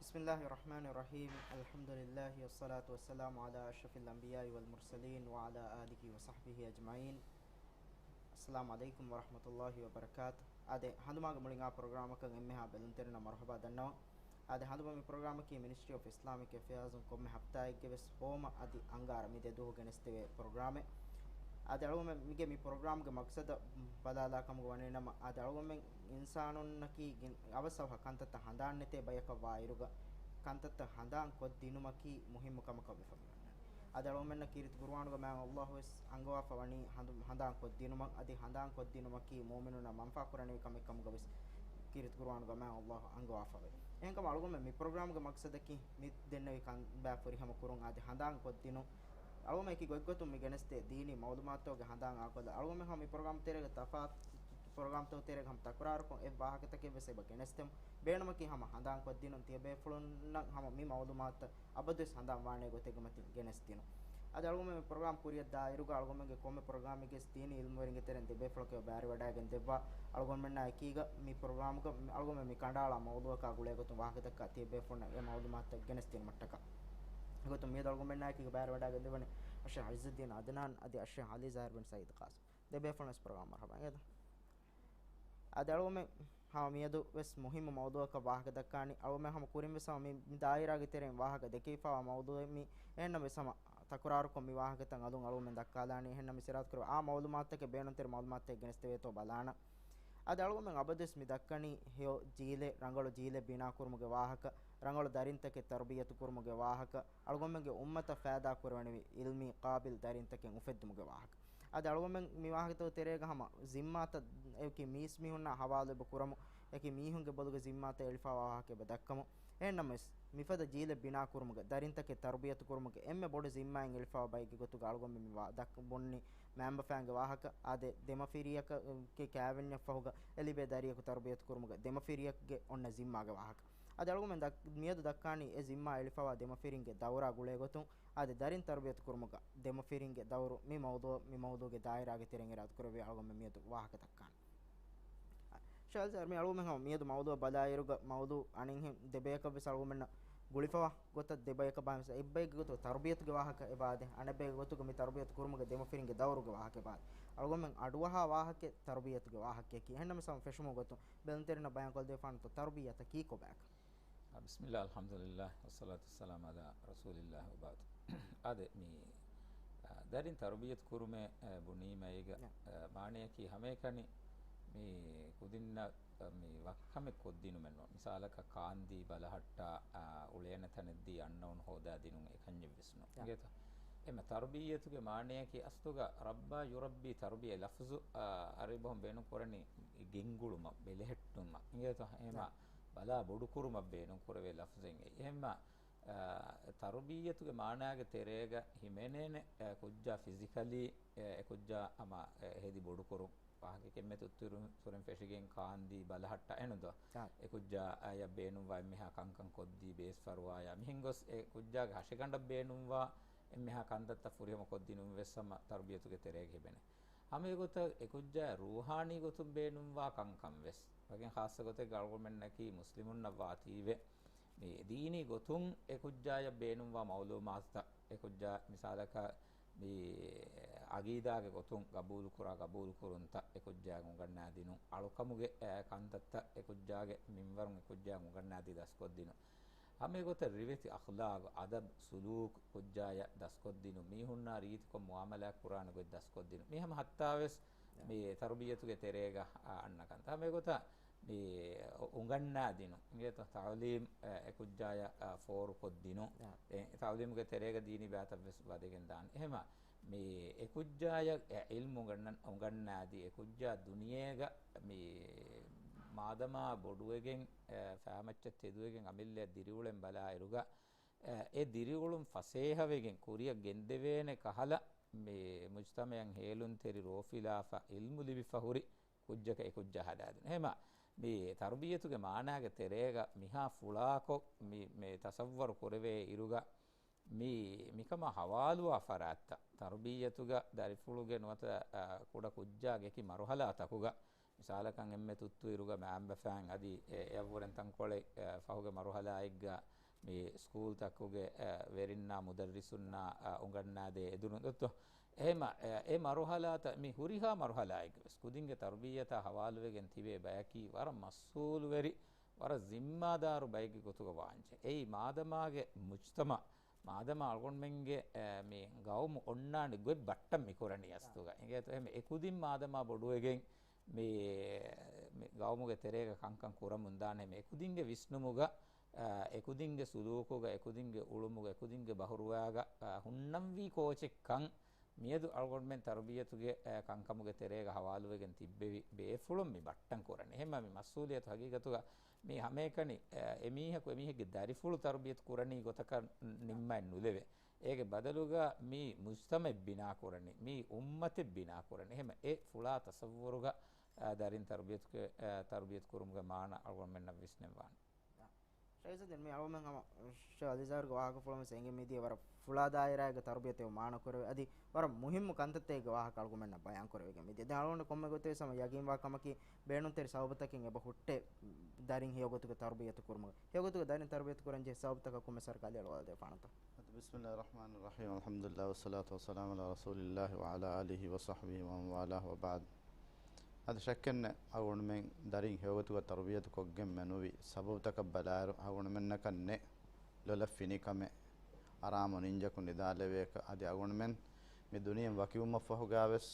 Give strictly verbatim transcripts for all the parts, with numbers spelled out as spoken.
بسم الله الرحمن الرحيم. الحمد لله والصلاة والسلام على أشرف الأنبياء والمرسلين وعلى آله وصحبه أجمعين. السلام عليكم ورحمة الله وبركاته. އާދެ، ހަނދުމާގެ މުޅިން އާ ޕްރޮގްރާމަކަށް އެންމެހާ ބެލުންތެރިންނަށް މަރުޙަބާ ދަންނަވަން. އާދެ، ހަނދުމަ މި ޕްރޮގްރާމަކީ މިނިސްޓްރީ އޮފް އިސްލާމިކް އެފެއާޒުން ކޮންމެ ހަފްތާއެއްގެ ވެސް ހޯމަ އަދި އަންގާރަ މި ދެ ދުވަހު ގެނެސްދެވޭ ޕްރޮގްރާމެއް. އާދެ، އަޅުގަނޑުމެން މިގެ މި ޕްރޮގްރާމްގެ މަގްސަދަށް ބަލާލާ ކަމުގަ ވަނީ ނަމަ، އާދެ، އަޅުގަނޑުމެން އިންސާނުންނަކީ ގިން އަވަސް އަވަހަށް ކަންތައްތައް ހަނދާން ނެތޭ ބަޔަކަށް ވާއިރުގަ، ކަންތައްތައް ހަނދާން ކޮށްދިނުމަކީ މުހިއްމު ކަމަކަށް ވެފަ މިވަންނަނީ. އަދި އަޅުގަނޑުމެންނަށް ކީރިތި ޤުރުއާނުގެ މާތް ﷲ ވެސް އަންގަވާފަ ވަނީ ހަނދު-، ހަނދާން ކޮށްދިނުމަށް، އަދި ހަނދާން ކޮށްދިނުމަކީ މުއުމިނުންނަށް މަންފާ ކުރަނިވި ކަމެއް ކަމުގަ ވެސް ކީރިތި ޤުރުއާނުގެ މާތް ﷲ އަންގަވާފަވޭ. އެހެންކަމުން އަޅުގަނޑުމެން މި ޕްރޮގްރާމްގެ މަގްސަދަކީ މި ދެންނެވި ކަންބާ ފުރިހަމަ ކުރުން އަދި ހަނދާން ކޮށްދިނުން. އަޅުގަނޑުމެން އެކި ގޮތްގޮތުން މި ގެނެސްދޭ ދީނީ މައުލޫމާތުތަކުގެ ހަނދާން އާކޮށްލަ. އަޅުގަނޑުމެން ހަމަ މި ޕްރޮގްރާމް ތެރޭގަ ތަފާތު ޕްރޮގްރާމްތަކުގެ ތެރޭގަ ހަމަ ތަކުރާރުކޮށް އެއް ވާހަކަތަކެއް ވެސް އެބަ ގެނެސްދެމުން. ބޭނުމަކީ ހަމަ ހަނދާން ކޮށްދިނުން ތިޔަބޭފުޅުންނަށް ހަމަ މި މައުލޫމާތުތައް އަބަދުވެސް ހަނދާން ވާނޭ ގޮތެއްގެ މަތިން ގެނެސްދިނުން. އަދި އަޅުގަނޑުމެން މި ޕްރޮގްރާމް ކުރިއަށް ދާއިރުގަ އަޅުގަނޑުމެންގެ ކޮންމެ ޕްރޮގްރާމެއްގެ ދީނީ އިލްމުވެރިންގެ ތެރެއިން ދެބޭފުޅަކު ބައިވެރިވަޑައިގެން ދެއްވާ. އަޅުގަނޑުމެންނާ އެކީގަ މި ޕްރޮގްރާމްގަ މި އަޅުގަނޑުމެން މި ކަނޑައަޅާ މައުޟޫއަކާ ގުޅޭގޮތުން ވާހަކަދައްކާ ތިޔަބޭފުޅުންނަށް އެ މައުލޫމާތުތައް ގެނެސްދިނުމަށްޓަކާ. އެގޮތުން މިއަދު އަޅުގަނޑުމެންނާ އެކީގަ ބައިވެރިވަޑައިގެން ދެއްވަނީ އައްޝޭޚް ޢިއްޒުއްދީން ޢަދްނާން އަދި އައްޝޭޚް ޢަލީ ޒާހިރު ބިން ސައީދު ޤާސިމް. ދެބޭފުޅުން ވެސް ޕްރޮގްރާމް މަރުޙަބާ އިނގޭތަ؟ އަދި އަޅުގަނޑުމެން ހަމަ މިއަދު ވެސް މުހިއްމު މައުޟޫއަކަށް ވާހަކަ ދައްކާނީ. އަޅުގަނޑުމެން ހަމަ ކުރިން ވެސް ހަމަ މި، މި ދާއިރާގެ ތެރެއިން ވާހަކަ ދެކެވިފައިވާ މައުޟޫއެއް މީ. އެހެންނަމަވެސް ހަމަ ތަކުރާރުކޮށް މި ވާހަކަތައް އަލުން އަޅުގަނޑުމެން ދައްކާލާނީ. އެހެންނަމަވެސް އިރާދަކުރެއްވި އާ މައުލޫމާތުތަކެއް ބޭނުންތެރި މައުލޫމާތުތަކެއް ގެނެސްދެވޭތޯ ބަލާނަން. އަދި އަޅުގަނޑުމެން އަބަދުވެސް މި ދައްކަނީ ހެޔޮ ޖީލެއް، ރަނގަޅު ޖީލެއް ބިނާކުރުމުގެ ވާހަކަ، ރަނގަޅު ދަރިންތަކެއް ތަރުބިޔަތު ކުރުމުގެ ވާހަކަ، އަޅުގަނޑުމެންގެ އުއްމަތަށް ފައިދާ ކުރެވެނިވި އިލްމީ ޤާބިލް ދަރިންތަކެއް އުފެއްދުމުގެ ވާހަކަ. އަދި އަޅުގަނޑުމެން މި ވާހަކަތަކުގެ ތެރޭގަ ހަމަ ޒިންމާތައް އެކި މީސްމީހުންނާ ހަވާލު އެބަ ކުރަމު، އެކި މީހުންގެ ބޮލުގެ ޒިންމާތައް އެޅިފައިވާ ވާހަކަ އެބަ ދައްކަމު. އެހެންނަމަވެސް، މިފަދަ ޖީލެއް ބިނާކުރުމުގެ، ދަރިންތަކެއް ތަރުބިޔަތު ކުރުމުގެ އެންމެ ބޮޑު ޒިންމާއެއް އެޅިފައިވާ ބައެއްގެ ގޮތުގަ އަޅުގަނޑުމެން މި ވާ-، ދައްކަ-، ބުންނި މައިންބަފައިންގެ ވާހަކަ. އާދެ، ދެމަފިރިޔަކަށް ކައިވެންޏަށްފަހުގަ އެ ލިބޭ ދަރިޔަކު ތަރުބިޔަތު ކުރުމުގެ ދެމަފިރިޔަކުގެ އޮންނަ ޒިންމާގެ ވާހަކަ. އަދި އަޅުގަނޑުމެން ދައް-، މިއަދު ދައްކާނީ އެ ޒިންމާ އެޅިފައިވާ ދެމަފިރިންގެ ދައުރާ ގުޅޭގޮތުން. އާދެ، ދަރިން ތަރުބިޔަތު ކުރުމުގަ ދެމަފިރިންގެ ދައުރު މި މައުޟޫ-، މި މައުޟޫގެ ދާއިރާގެ ތެރެއިން އިރާދަކުރެއްވި އަޅުގަނޑުމެން މިއަދު ވާހަކަ ދައްކާނެ. ޝާލް ސާރ، މި އަޅުގަނޑުމެން ހަމަ މިއަދު މައުޟޫއަށް ބަލާއިރުގަ މައުޟޫ އަނެއްހެން ދެބަޔަކަށް ވެސް އަޅުގަނޑުމެންނަށް ގުޅިފަވާ ގޮތަށް ދެބަޔަކަށް ބާ، އެއްބައެއްގެ ގޮތުގަ ތަރުބިޔަތުގެ ވާހަކަ އެބަ އާދޭ، އަނެއްބައެއްގެ ގޮތުގަ މި ތަރުބިޔަތު ކުރުމުގެ ދެމަފިރިންގެ ދައުރުގެ ވާހަކަ އެބަ އާދޭ. އަޅުގަނޑުމެން އަޑުއަހާ ވާހަކަ ތަރުބިޔަތުގެ ވާހަކައަކީ. އެހެންނަމަވެސް ހަމަ ފެށުމުގެ ގޮތުން ބެލުންތެރިންނަށް ބަޔާންކޮށްދެވިފާނަތޯ ތަރުބިޔަތަކީ ކޮބާކަން؟ އާ، ބިސްމިއްލާ، އަލްޙަމްދުލިއްލާ، ވައްޞަލާތު ވައްސަލާމު ޢަލާ ރަސޫލިއްލާ ވަބަޢްދު. އާދެ، މި، އާ، ދަރިން ތަރުބިޔަތު ކުރުމޭ، އާ، ބުނީމައިގަ، ނަ. އާ، މާނަޔަކީ ހަމައެކަނި މި ކުދިންނަށް، އާ، މި ވަކި ކަމެއް ކޮށްދިނުމެއް ނޫން. މިސާލަކަށް ކާންދީ ބަލަހައްޓާ، އާ، އުޅޭނެ ތަނެއްދީ އަންނައުނު ހޯދާދިނުން އެކަންޏެއް ވެސް ނޫން. ނަ. އިނގޭތޯ؟ އެމަ ތަރުބިއްޔަތުގެ މާނަޔަކީ އަސްލުގަ ރައްބާ ޔުރައްބީ ތަރުބިއްޔަ ލަފްޒު، އާ، އަރަބި ބަހުން ބޭނުންކުރަނީ ގެންގުޅުމަށް، ބެލެހެއްޓުމަށް. އިނގޭތޯ؟ އެމަ ނަ. ބަލާ ބޮޑުކުރުމަށް ބޭނުންކުރެވޭ ލަފްޒެއް. އެހެންމަ، އާ، ތަރުބިއްޔަތުގެ މާނާގެ ތެރޭގަ ހިމެނޭނެ، އާ، ކުއްޖާ ފިޒިކަލީ، އާ، އެ ކުއްޖާ ހަމަ، އާ، ހެދި ބޮޑުކުރުން. ވާހަކަ ކެއްމެ ތުއްތުރު ސުރެން ފެށިގެން ކާންދީ ބަލަހައްޓާ އެނުދޯ. އާ. އެ ކުއްޖާ އަޔަށް ބޭނުންވާ އެންމެހާ ކަންކަން ކޮށްދީ ބޭސްފަރުވާޔާ. މިހެން ގޮސް އެ ކުއްޖާގެ ހަށިގަނޑަށް ބޭނުންވާ އެންމެހާ ކަންތައްތައް ފުރިހަމަ ކޮށްދިނުން ވެސް ހަމަ ތަރުބިޔަތުގެ ތެރޭގަ ހިމެނޭ. ހަމަ އެގޮތަށް އެ ކުއްޖާ ރޫޙާނީ ގޮތުން ބޭނުންވާ ކަންކަން ވެސް. ވަކިން ޚާއްޞަ ގޮތެއްގަ އަޅުގަނޑުމެންނަކީ މުސްލިމުންނަށް ވާތީވެ، މި ދީނީ ގޮތުން އެ ކުއްޖާޔަށް ބޭނުންވާ މައުލޫމާތުތައް، އެ ކުއްޖާ މިސާލަކަށް މި އަގީދާގެ ގޮތުން ގަބޫލުކުރާ ގަބޫލުކުރުންތައް އެ ކުއްޖާޔަށް އުނގަންނާދިނުން، އަޅުކަމުގެ، އެ، ކަންތައްތައް އެ ކުއްޖާގެ މިންވަރުން އެ ކުއްޖާޔަށް އުނގަންނާދީ ދަސްކޮށްދިނުން. ހަމަ އެގޮތަށް ރިވެތި އަޚްލާގު، އަދަބު، ސުލޫކު ކުއްޖާޔަށް ދަސްކޮށްދިނުން، މީހުންނާ ރީތިކޮށް މުއާމަލާތް ކުރާނެ ގޮތް ދަސްކޮށްދިނުން. މި ހަމަ ހައްތާވެސް އާ. މި ތަރުބިއްޔަތުގެ ތެރޭގަ، އާ، އަންނަ ކަންތައް. ހަމަ އެގޮތަށް މި އު-، އުނގަންނާދިނުން. އިނގޭތޯ؟ ތަޢުލީމް، އެ، އެ ކުއްޖާޔަށް، އާ، ފޯރުކޮށްދިނުން. އާ. އެ، ތަޢުލީމުގެ ތެރޭގަ ދީނީ ބާތައްވެސް ވަދެގެން ދާނެ. އެހެމަ މި އެ ކުއްޖާޔަށް އެ ޢިލްމު އުނގަންނަން-، އުނގަންނާދީ، އެ ކުއްޖާ ދުނިޔޭގަ މި މާދަމާ ބޮޑުވެގެން، އެ، ފައިމައްޗަށް ތެދުވެގެން އަމިއްލައަށް ދިރިއުޅެން ބަލާއިރުގަ، އެ، އެ ދިރިއުޅުން ފަސޭހަވެގެން ކުރިއަށް ގެންދެވޭނެ ކަހަލަ، މި މުޖްތަމަޢަށް ހޭލުންތެރި ރޯފިލާފަ ޢިލްމު ލިބިފަ ހުރި ކުއްޖަކަށް އެ ކުއްޖާ ހަދާދިނުން. އެހެމަ، މި ތަރުބިއްޔަތުގެ މާނާގެ ތެރޭގަ މިހާ ފުޅާކޮށް މި، މި ތަޞައްވަރު ކުރެވޭ އިރުގަ، މި، މިކަމާ ހަވާލުވާ ފަރާތްތައް، ތަރުބިއްޔަތުގަ ދަރިފުޅުގެ ނުވަތަ، އަ، ކުޑަ ކުއްޖާގެ އެކި މަރުޙަލާތަކުގަ، މިސާލަކަށް އެންމެ ތުއްތު އިރުގަ މައިންބަފައިން އަދި އެ، އެއަށްވުރެން ތަންކޮޅެއް، އެ، ފަހުގެ މަރުޙަލާއެއްގަ، މި ސްކޫލްތަކުގެ، އަ، ވެރިންނާ މުދައްރިސުންނާ، އަ، އުނގަންނާދޭ އެދުނު ދޮއްތޯ. އެހެމަ، އެ، އެ މަރުހަލާތައް މި ހުރިހާ މަރުހަލާއެއްގެ ވެސް ކުދިންގެ ތަރުބިއްޔަތާ ހަވާލުވެގެން ތިބޭ ބަޔަކީ ވަރަށް މަސްއޫލުވެރި، ވަރަށް ޒިންމާދާރު ބައެއްގެ ގޮތުގަ ވާންޖެ. އެއީ މާދަމާގެ މުޖްތަމަ، މާދަމާ އަޅުގަނޑުމެންގެ، އެ، މި ގައުމު އޮންނާނެ ގޮތް ބައްޓަން މި ކުރަނީ އަސްލުގަ. އިނގޭތޯ އެހެމަ އެ ކުދިން މާދަމާ ބޮޑުވެގެން މި، މި ގައުމުގެ ތެރޭގަ ކަންކަން ކުރަމުން ދާނެ އެކުދިންގެ ވިސްނުމުގަ، އާ، އެކުދިންގެ ސުލޫކުގަ، އެކުދިންގެ އުޅުމުގަ، އެކުދިންގެ ބަހުރުވާގަ، އާ، ހުންނަންވީ ކޯޗެއްކަން މިއަދު އަޅުގަނޑުމެން ތަރުބިޔަތުގެ، އާ، ކަންކަމުގެ ތެރޭގަ ހަވާލުވެގެން ތިއްބެވި ބޭފުޅުން މި ބައްޓަން ކުރަނީ. އެހެންމަ މި މަސްއޫލިއްޔަތު ހަގީގަތުގަ މީ ހަމައެކަނި، އާ، އެމީހަކު އެމީހެއްގެ ދަރިފުޅު ތަރުބިޔަތު ކުރަނީ ގޮތަކަށް ނިންމައެއް ނުލެވޭ. އޭގެ ބަދަލުގަ މީ މުޖްތަމައެއް ބިނާ ކުރަނީ، މީ އުއްމަތެއް ބިނާ ކުރަނީ. އެހެމަ އެ ފުޅާ ތަސައްވުރުގަ، އާ، ދަރިން ތަރުބިޔަތު ކެ-، އާ، ތަރުބިޔަތު ކުރުމުގެ މާނަ އަޅުގަނޑުމެންނަށް ވިސްނެންވާނެ. ރައީސް، ދެން މި އަޅުގަނޑުމެން ހަމަ ޝޭޚް އަލީޒާރުގެ ވާހަކަފުޅުން ވެސް އެނގެން މިދިޔަ ވަރަށް ފުޅާ ދާއިރާއެއްގެ ތަރުބިޔަތެއް މާނަ ކުރެވޭ. އަދި ވަރަށް މުހިއްމު ކަންތައްތަކެއްގެ ވާހަކަ އަޅުގަނޑުމެންނަށް ބަޔާން ކުރެވިގެން މިދިޔަ. ދެން އަޅުގަނޑަށް ކޮންމެ ގޮތެއް ވެސް ހަމަ ޔަގީންވާ ކަމަކީ، ބޭނުންތެރި ސަބަބުތަކެއް އެބަ ހުއްޓޭ ދަރިން ހެޔޮގޮތުގެ ތަރުބިޔަތު ކުރުމުގެ. ހެޔޮގޮތުގެ ދަރިން ތަރުބިޔަތު ކުރަންޖެހޭ ސަބަބުތަކަށް ކޮންމެސް ވަރަކަށް އަލިއަޅުވާލަދެއްވާނަތަ؟ بسم الله الرحمن الرحيم، الحمد لله والصلاة والسلام على رسول الله وعلى آله وصحبه ومن والاه وبعد. އަދި ޝައްކެއްނެއް، އަޅުގަނޑުމެން ދަރިން ހެޔޮގޮތުގަ ތަރުބިޔަތު ކޮށްގެން މެނުވި ސަބަބުތަކަށް ބަލާއިރު، އަޅުގަނޑުމެންނަކަށް ނެތް ލޮލަށް ފިނިކަމެއް، އަރާމު ނިންޖަކު ނިދާލެވޭކަށް. އަދި އަޅުގަނޑުމެން މި ދުނިޔެއިން ވަކިވުމަށްފަހުގަ ވެސް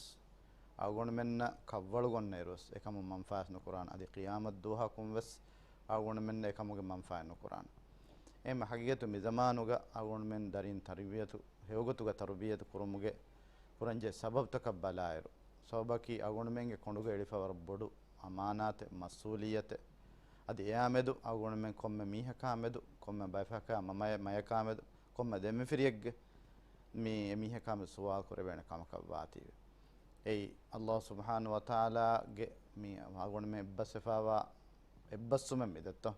އަޅުގަނޑުމެންނަށް ކަށްވަޅުގަ އޮންނައިރު ވެސް އެކަމުން މަންފާއެއް ނުކުރާނެ. އަދި ޤިޔާމަތް ދުވަހަކުން ވެސް އަޅުގަނޑުމެންނަށް އެކަމުގެ މަންފާއެއް ނުކުރާނެ. އެހެން ހަގީގަތު މި ޒަމާނުގަ އަޅުގަނޑުމެން ދަރިން ތަރުބިޔަތު، ހެޔޮގޮތުގަ ތަރުބިޔަތު ކުރުމުގެ ކުރަންޖެހޭ ސަބަބުތަކަށް ބަލާއިރު، ސަބަބަކީ އަޅުގަނޑުމެންގެ ކޮނޑުގަ އެޅިފަ ވަރަށް ބޮޑު އަމާނާތެއް، މަސްއޫލިއްޔަތެއް. އަދި އެއާމެދު އަޅުގަނޑުމެން ކޮންމެ މީހަކާމެދު، ކޮންމެ ބައިފަހަކާ މަ-، މަޔަ-، މަޔަކާމެދު، ކޮންމެ ދެމަފިރިއެއްގެ މި އެމީހަކާމެދު ސުވާލު ކުރެވޭނެ ކަމަކަށް ވާތީވެ. އެއީ، ﷲ ސުބްޙާނަހޫ ވަތަޢާލާގެ މި އަޅުގަނޑުމެން އެއްބަސްވެފައިވާ އެއްބަސްވުމެއް މިދައްތޯ؟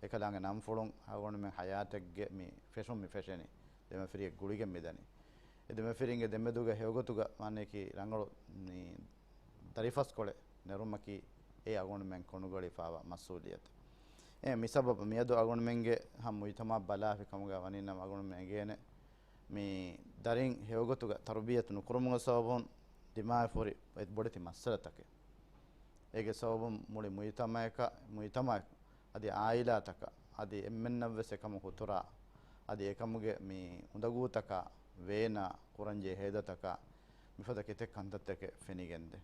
އެކަލާނގެ ނަންފުޅުން އަޅުގަނޑުމެން ޙަޔާތެއްގެ މި ފެށުން މި ފެށެނީ. ދެމަފިރިއެއް ގުޅިގެން މިދަނީ. އެ ދެމަފިރިންގެ ދެމެދުގަ ހެޔޮގޮތުގަ މާނައަކީ ރަނގަޅު މި ދަރިފަސްކޮޅެއް ނެރުމަކީ އެ އަޅުގަނޑުމެން ކޮނޑުގަ އެޅިފައިވާ މަސްއޫލިއްޔަތެއް. އެ މި ސަބަބު މިއަދު އަޅުގަނޑުމެންގެ ހަމަ މުޖްތަމަޢަށް ބަލާފި ކަމުގަ ވަނީ ނަމަ އަޅުގަނޑުމެން އެނގޭނެ މި ދަރިން ހެޔޮގޮތުގަ ތަރުބިޔަތު ނުކުރުމުގެ ސަބަބުން ދިމާވެފަ ހުރި އެ ބޮޑެތި މައްސަލަތަކެއް. އޭގެ ސަބަބުން މުޅި މުޖްތަމަޢަކަށް، މުޖްތަމަޢަކަށް އަދި ޢާއިލާތަކަށް އަދި އެންމެންނަށްވެސް އެކަމު ހުތުރާ އަދި އެކަމުގެ މި އުނދަގޫތަކާ ވޭނާ ކުރަންޖެހޭ ހޭދަތަކާ މިފަދަ ކެތެއް ކަންތައްތަކެއް ފެނިގެންދޭ.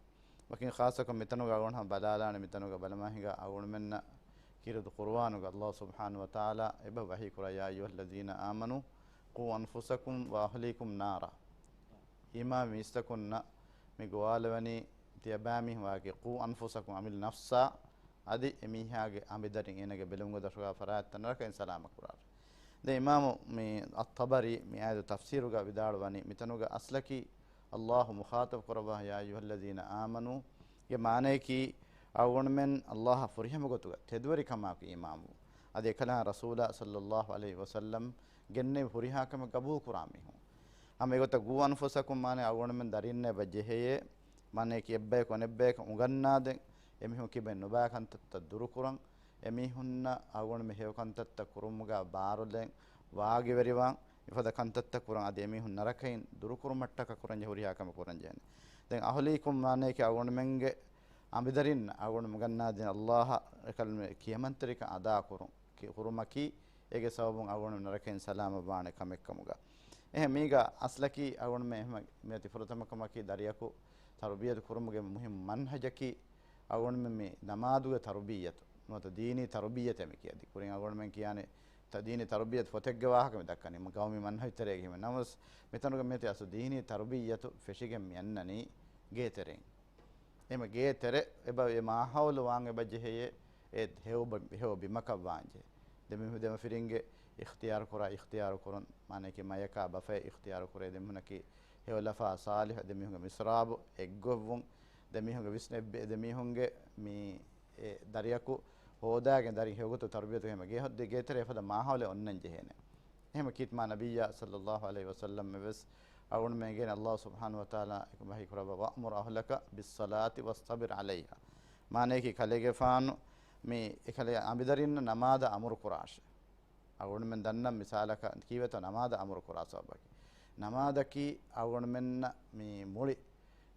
ވަކިން ޚާއްޞަކޮށް މިތަނުގަ އަޅުގަނޑު ހަމަ ބަލާލާނެ، މިތަނުގަ ބަލަމާ ހިނގާ އަޅުގަނޑުމެންނަށް ކީރިތި ޤުރުއާނުގަ ﷲ ސުބްޙާނަހޫ ވަތަޢާލާ އެބަ ވަޙީ ކުރާ، يا أيها الذين آمنوا قوا أنفسكم وأهليكم نارا. އީމާން މީސްތަކުންނަށް މި ގޮވާލެވެނީ ތިޔަބައިމީހުން ވާގި، قوا أنفسكم، އަމިއްލަ ނަފްސާ އަދި އެމީހާގެ އަނބިދަރިން އޭނަގެ ބެލުމުގެ ދޮށުގަ ފަރާތްތައް ނަރަކައިން ސަލާމަތް ކުރާށޭ. ދެން އިމާމު މި އައްޠަބަރީ މި އާޔަތު ތަފްސީރުގަ ވިދާޅުވަނީ، މިތަނުގަ އަސްލަކީ ﷲ މުޚާޠަބު ކުރައްވާ، يا أيها الذين آمنوا ގެ މާނަޔަކީ، އަޅުގަނޑުމެން ﷲ އަށް ފުރިހަމަ ގޮތުގަ ތެދުވެރިކަމާއެކު އީމާންވުން. އަދި އެކަލާނގެ ރަސޫލާ ޞައްލައްލާހު ޢަލައިހި ވަސައްލަމް ގެންނެވި ހުރިހާ ކަމެއް ގަބޫލު ކުރާ މީހުން. ހަމަ އެގޮތަށް قوا أنفسكم މާނަ އަޅުގަނޑުމެން ދަރިންނަށް އެބަ ޖެހެޔޭ، މާނައަކީ އެއްބަޔަކު އަނެއްބަޔަކަށް އުނގަންނާދޭން، އެމީހުން ކިބައިން ނުބައި ކަންތައްތައް ދުރުކުރަން، އެމީހުންނަށް އަޅުގަނޑުމެން ހެޔޮ ކަންތައްތައް ކުރުމުގަ ބާރުލައިން ވާގިވެރިވާން، މިފަދަ ކަންތައްތައް ކުރަން އަދި އެމީހުން ނަރަކައިން ދުރުކުރުމަށްޓަކާ ކުރަންޖެހޭ ހުރިހާ ކަމެއް ކުރަންޖެހޭނެ. ދެން أهليكم މާނައަކީ އަޅުގަނޑުމެންގެ އަނބިދަރިން އަޅުގަނޑު އުނގަންނާދޭން ﷲ އަށް އެކަލުން ކިޔަމަންތެރިކަން އަދާކުރުން، ކި-، ކުރުމަކީ އޭގެ ސަބަބުން އަޅުގަނޑު ނަރަކައިން ސަލާމަތްވާނެ ކަމެއްކަމުގަ. އެހެން މީގަ އަސްލަކީ އަޅުގަނޑުމެން އެހެމަ މިއޮތީ ފުރަތަމަ ކަމަކީ ދަރިޔަކު ތަރުބިޔަތު ކުރުމުގެ މުހިއްމު މަންހަޖަކީ އަޅުގަނޑުމެން މި ނަމާދުގެ ތަރުބިއްޔަތު ނުވަތަ ދީނީ ތަރުބިއްޔަތޭ މި ކިޔަނީ. ކުރިން އަޅުގަނޑުމެން ކިޔާނެ ތަ-، ދީނީ ތަރުބިއްޔަތު ފޮތެއްގެ ވާހަކަ މި ދައްކަނީ ގައުމީ މަންހަޖު ތެރޭގަ ހިމެނޭ. ނަމަވެސް މިތަނުގަ މިއޮތީ އަސްލު ދީނީ ތަރުބިއްޔަތު ފެށިގެން މި އަންނަނީ ގޭތެރެއިން. އެހެމަ ގޭތެރެ އެބަ އެ މާހައުލު ވާން އެބަ ޖެހެޔޭ އެ ހެޔޮ ބަ-، ހެޔޮ ބިމަކަށް ވާންޖެހޭ. ދެމި-، ދެމަފިރިންގެ އިޚްތިޔާރު ކުރާ އިޚްތިޔާރު ކުރުން، މާނައަކީ މަޔަކާ ބަފައެއް އިޚްތިޔާރު ކުރޭ، ދެމީހުންނަކީ ހެޔޮލަފާ ޞާލިޙު، ދެމީހުންގެ މިސްރާބު އެއްގޮށްވުން، ދެމީހުންގެ ވިސްނެ-، އެއްބެ-، ދެމީހުންގެ މި އެ ދަރިޔަކު ހޯދާގެން ދަރިން ހެޔޮގޮތު ތަރުބިޔަތު ހެމަ ގޭ-، ދެ ގޭތެރެ އެފަދަ މާހައުލެއް އޮންނަން ޖެހޭނެ. އެހެމަ ކީރިތި މާ ނަބިއްޔާ ޞައްލައްލާހު ޢަލައިހި ވަސައްލަމް ވެސް އަޅުގަނޑުމެން އެނގޭނެ ﷲ ސުބްޙާނަހޫ ވަތަޢާލާ އެކު ވަޙީ ކުރައްވާ، وأمر أهلك بالصلاة واصطبر عليها. މާނައަކީ ކަލޭގެފާނު މި އެކަލޭ އަނބިދަރިންނަށް ނަމާދަށް އަމުރު ކުރާށޭ. އަޅުގަނޑުމެން ދަންނަ މިސާލަކަށް ކީވެތޯ ނަމާދަށް އަމުރު ކުރާ ސަބަބަކީ. ނަމާދަކީ އަޅުގަނޑުމެންނަށް މި މުޅި